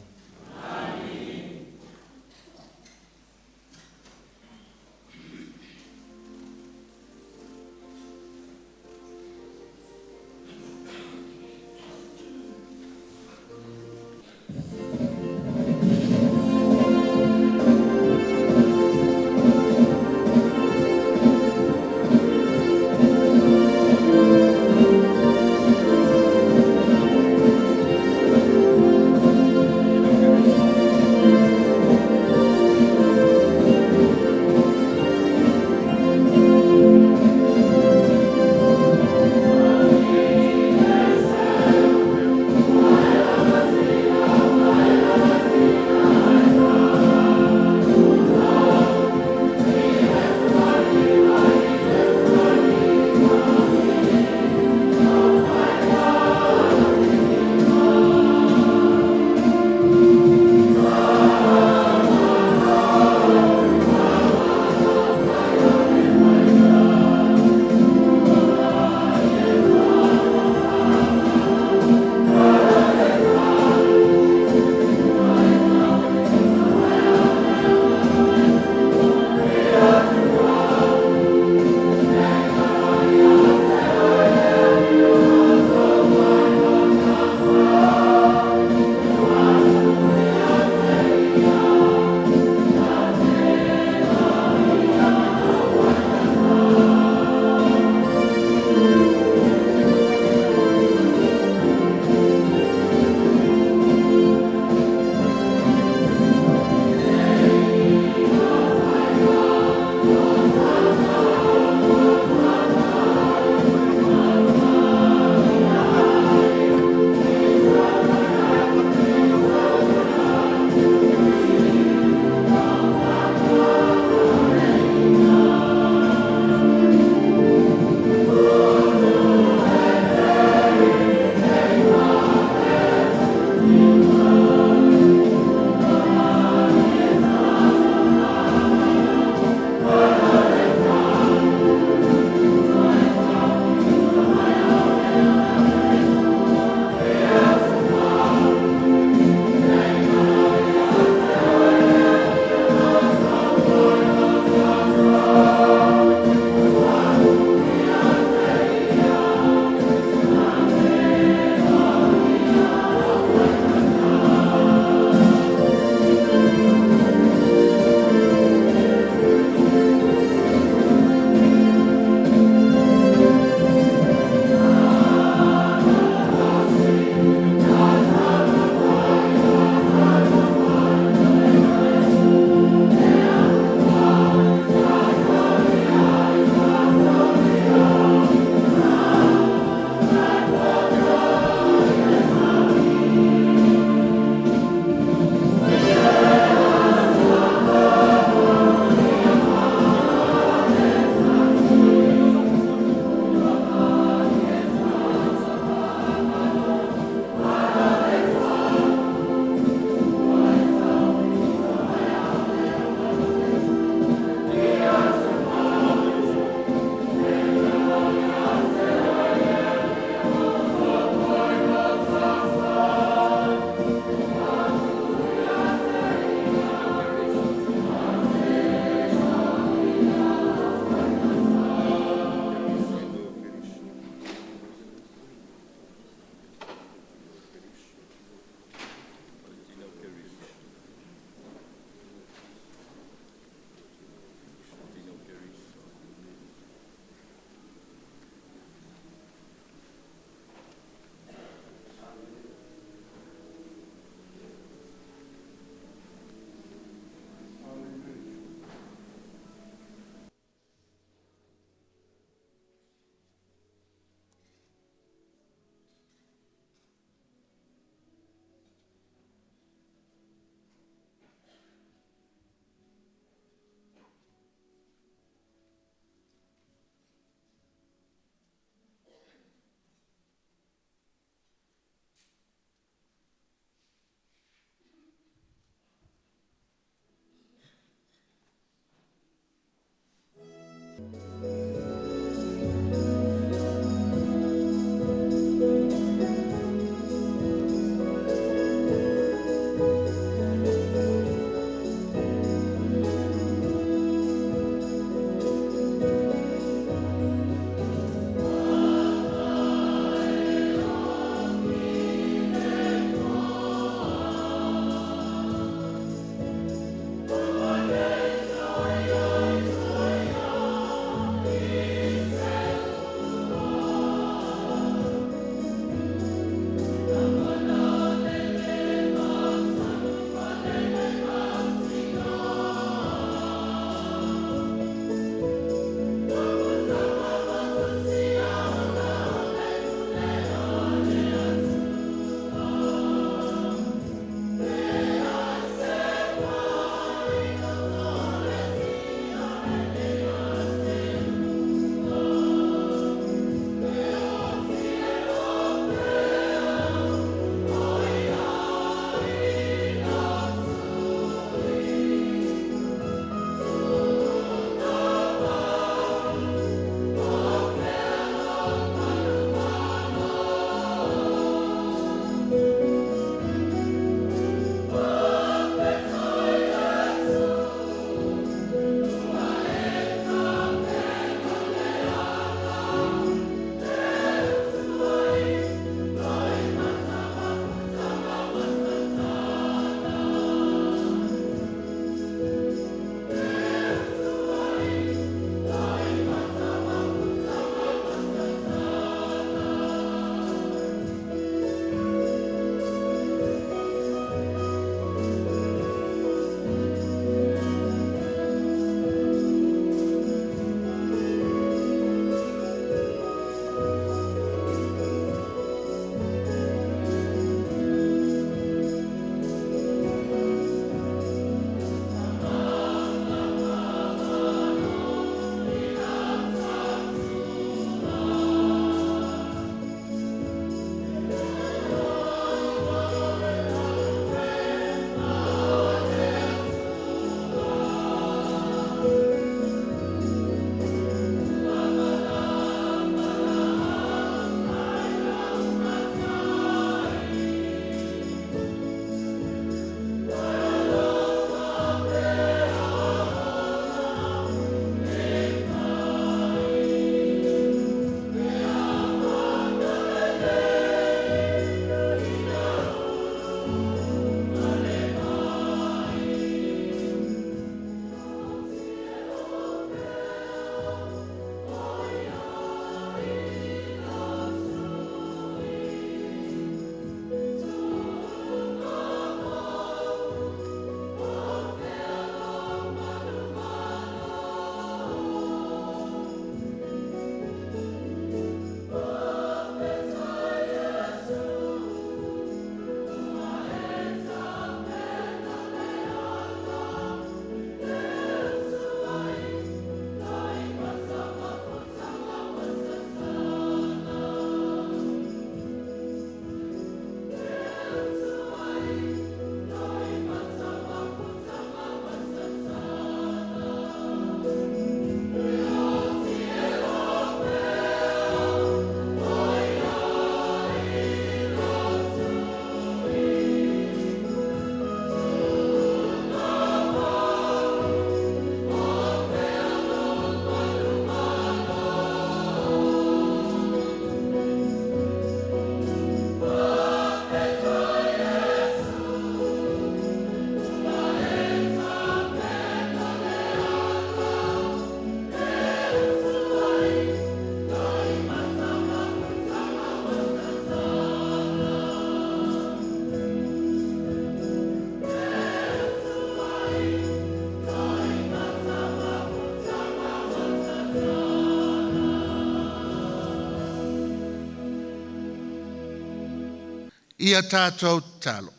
Ia tatou tatalo.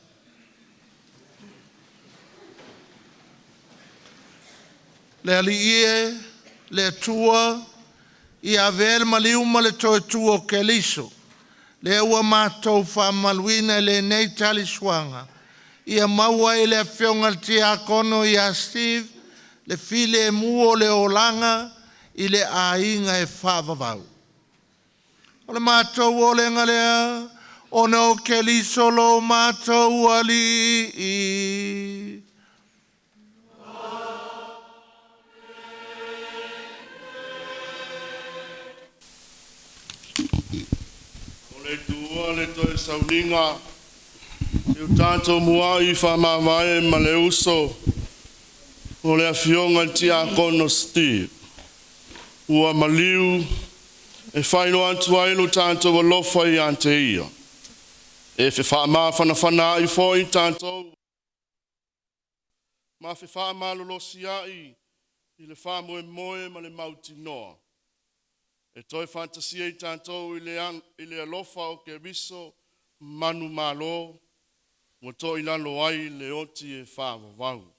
Le Alii e, le Atua, ia avea le maliu ma le toe tu o Keriso, lea ua matou faamamaluina i lenei talisuaga, ia maua ai e le Afioga i le Tiakono ia Steve le filemu o le olaga i le aiga e faavavau. O le matou olega lea, ona o Keriso lo matou Alii. O le Atua le toe sauniga, i o tatou muai faamavae ma le uso o le afioga i le Tiakono Steve. Ua maliu e faailoa atu ai lo tatou alofa ia te ia. E fefaamafanafana ai foi tatou ma fefaamalolosiai i le faamoemoe ma le mautinoa. E toe faatasia i tatou i le alofa o Keriso manumalo, ua toilalo ai le oti e faavavau.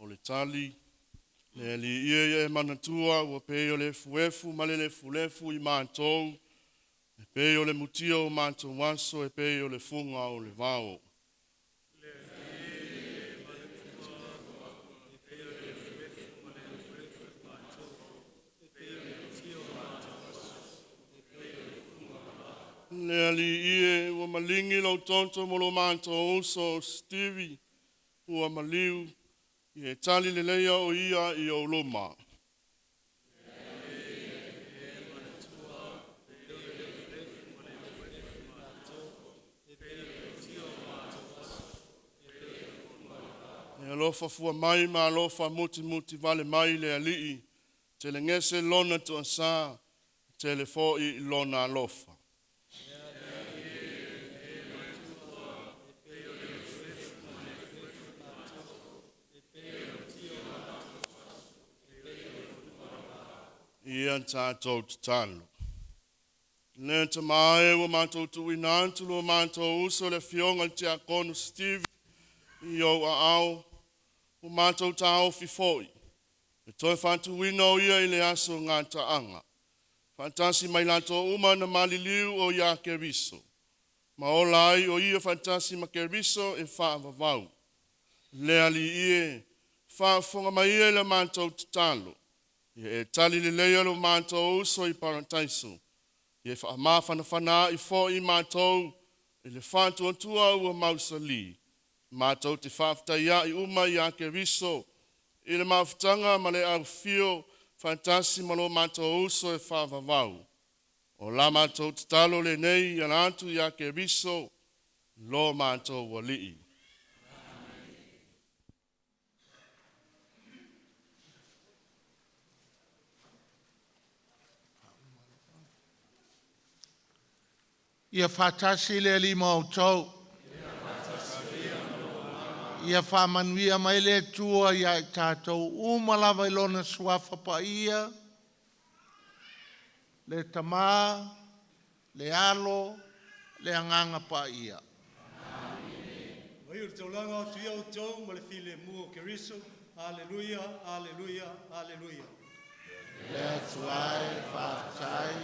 O le tali, le Alii e ia e manatua ua pei o le efuefu ma le lefulefu i matou, e pei o le mutia o matou aso, e pei o le fuga o le vao. Le Alii e, ua maligi lou toto mo lo matou uso o Stevie, ua maliu, ia e tali leleia o ia i ou luma. E alofa fua mai ma alofa muti muti vale mai le Alii, telegese lona toasā, tele foi lona alofa. Ia tatou tatalo. Le Tama e, ua matou tuuina atu lo matou uso le afioga i le Tiakono Steve i ou aao, ua matou taofi foi, e toe faatuina o ia i le aso gataaga. Faatasi mai latou uma na maliliu o ia Keriso, ma ola ai o ia faatasi ma Keriso e faavavau. Le Alii e, faafofoga mai ia i le matou tatalo, ia e tali lelei lo matou uso i parataiso, ia faamafanafana ai foi matou i le faatuatua ua mausali. Matou te faafetai uma ia Keriso i le mafutaga ma le aufio faatasi ma lo matou uso e faavavau. O la matou tatalo lenei i ala atu ia Keriso, lo matou Alii. Ia faatasi le Alii ma outou. Ia faamanuia mai le Atua ia i tatou uma lava i lona suafa paia, le Tama, le Alo, le Agaga Paia. Mai o le taulaga atu ia outou ma le filemu o Keriso. Aleluia, aleluia, aleluia. Le Atua e faafetai.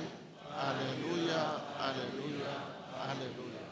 Aleluia, aleluia, aleluia.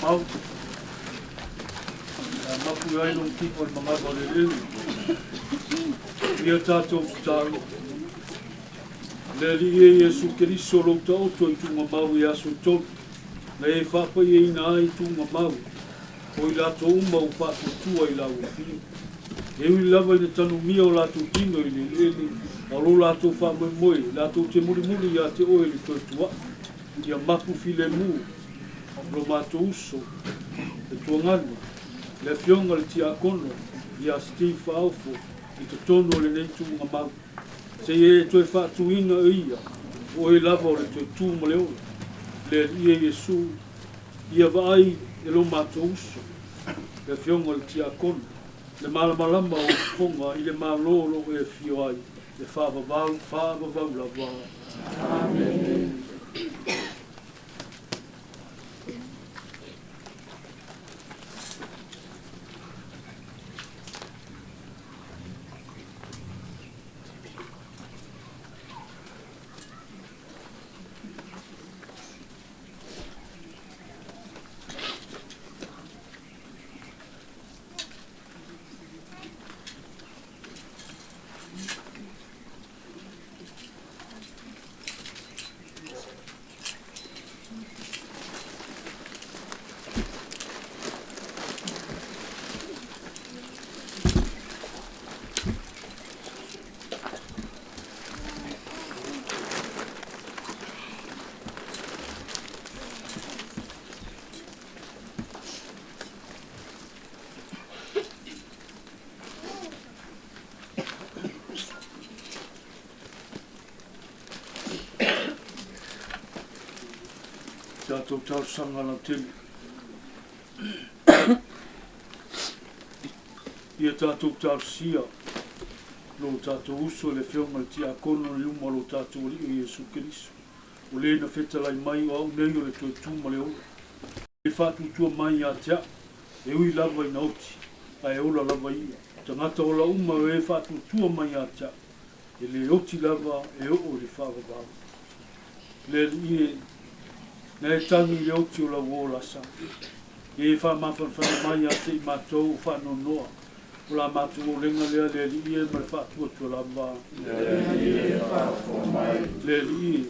Tuugamau. Ia mapu ai lou tino i le manava o le eleele. Ia tatou tatalo. Le Alii e Iesu Keriso lou taoto i tuugamau i aso e tolu, na e faapaiaina ai tuugamau o i latou uma ua faatuatua i lau afio. E ui lava ina tanumia o latou tino i le eleele, a o lo latou faamoemoe latou te mulimuli ia te oe i le toe tuaa, ia mapu filemu lo matou uso, le tuagana, le afioga i le Tiakono ia Steve Faaofo i totonu o lenei tuugamau. Seia e toe faatuina e ia, o oe lava o le toe tu ma le ola. Le Alii e Iesu, ia vaai e lo matou uso, le afioga i le Tiakono, le malamalama o fofoga i le Malo o lo o e afio ai, e faavavau, faavavau lava. Amene. Tatou talosaga lautele. Ia tatou talosia lo tatou uso i le Afioga i le Tiakono i luma o lo tatou Alii o Iesu Keriso, o le na fetalai mai o au nei o le toe tu ma le ola. E faatuatua mai ia te au, e ui lava ina oti, ae ola lava ia. Tagata ola uma o e faatuatua mai ia te au, e le oti lava e oo i le faavavau. Le Alii e, na e tagi i le oti o lau uo Lasalo. Ia e faamafanafana mai ia te i matou o faanoanoa, o la matou olega lea le Alii e ma le faatuatua lava. Le Alii e faafofoga mai. Le Alii e,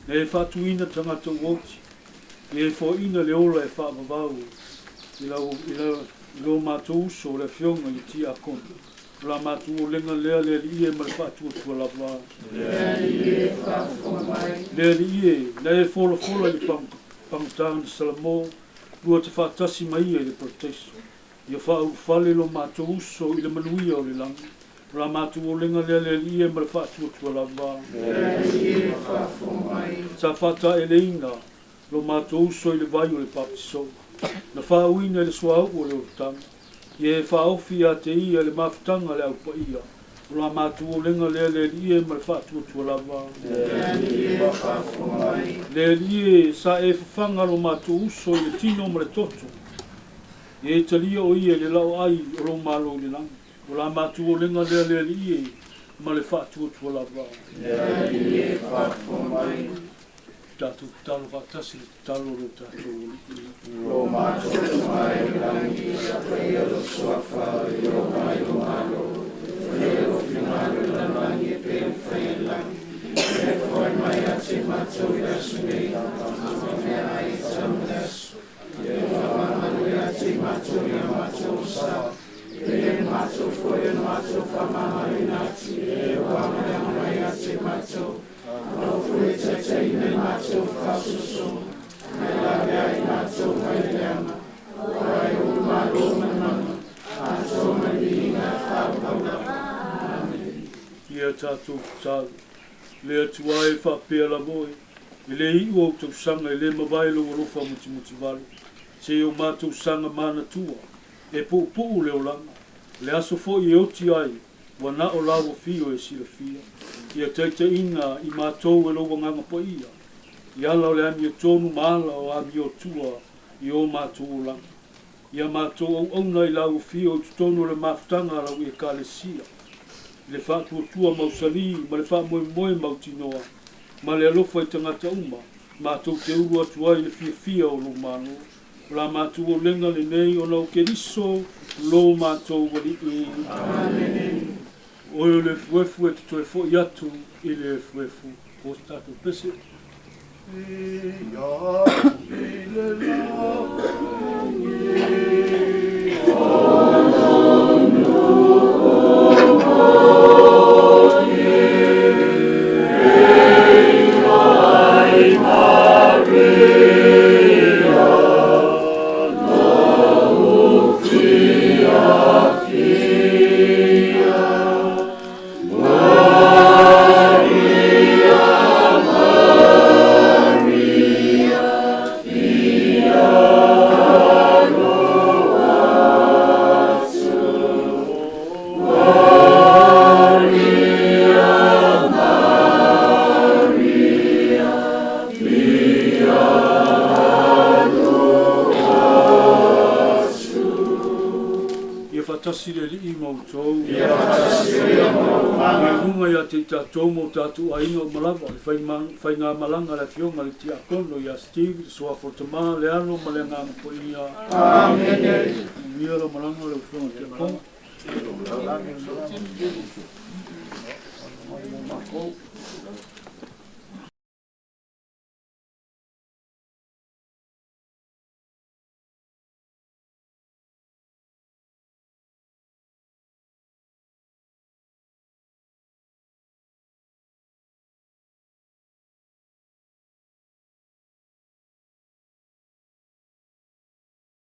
na e faatuina tagata ua oti, ia e foaina le ola e faavavau i lau, i lau, i lo matou uso o le Afioga i le Tiakono. O la matou olega lea le Alii e ma le faatuatua lava. Le Alii e faafofoga mai. Le Alii e, na e folafola i le pagota na Salamo, lua te faatasi ma ia i le parataiso. Ia faaulufale lo matou uso i le manuia o le lagi. O la matou olega lea le Alii e ma le faatuatua lava. Le Alii e faafofoga mai. Sa faataeleina lo matou uso i le vai o le baptisoga, na faauina i le suauu o le olataga, ia e faaofi ia te ia le mafutaga a le Au Paia, o la matou olega lea le Alii e ma le faatuatua lava. Le Alii e faafofoga mai. Le Alii e, sa e fafaga lo matou uso i le tino ma le toto, ia e talia o ia i le laoai o lou Malo i le lagi, o la matou olega lea le Alii e ma le faatuatua lava. Le Alii e faafofoga mai. Tatou tatalo faatasi le tatalo o lo tatou Alii. Lo matou Tama i le lagi, ia paia lou suafa, ia oo mai lou Malo, faia lou finagalo i le lalolagi e pei ona faia i le lagi. Ia foai mai ia te matou i le aso nei, matou meaai e tatau mo le aso. Ia faamagalo ia te matou i a matou osa, e pei ona matou foi ona matou faamagaloina atu i e ua agaleaga mai ia te matou. Aua foi e taitaiina i matou faasoso, ae lavea ai matou mai le leaga, aua e ou le Malo ma le mana, atoa ma le viiga e faavavau lava. Amene. Ia tatou tatalo. Le Atua e faapea lava oe, e le iu ou tausaga, e le mavae lou alofa mutimutivale, seia o matou saga manatua, e puupuu le olaga, le aso foi e oti ai, ua na o lau afio e silafia, ia taitaiina i matou e lou Agaga Paia, i ala o le amiotonu ma ala o amiotua i o matou olaga. Ia matou auauna i lau afio i totonu o le mafutaga a lau Ekalesia, i le faatuatua mausali ma le faamoemoe mautinoa, ma le alofa i tagata uma, matou te ulu atu ai i le fiafia o lou Malo. O la matou aulega lenei ona o Keriso lo matou Alii. Amene. O oe o le efuefu e te toe fo'i atu i le efuefu. O se tatou pese. Ia faatasi le Alii ma outou. Ia faatasi foi ma lou agaga. Ia luga ia te i tatou ma o tatou aiga uma lava, le faigamalaga a le Afioga i le Tiakono ia Steve, le Suafa o le Tama, le Alo ma le Agaga Paia. Amene. Manuia lau malaga lau Afioga i le Tiakono.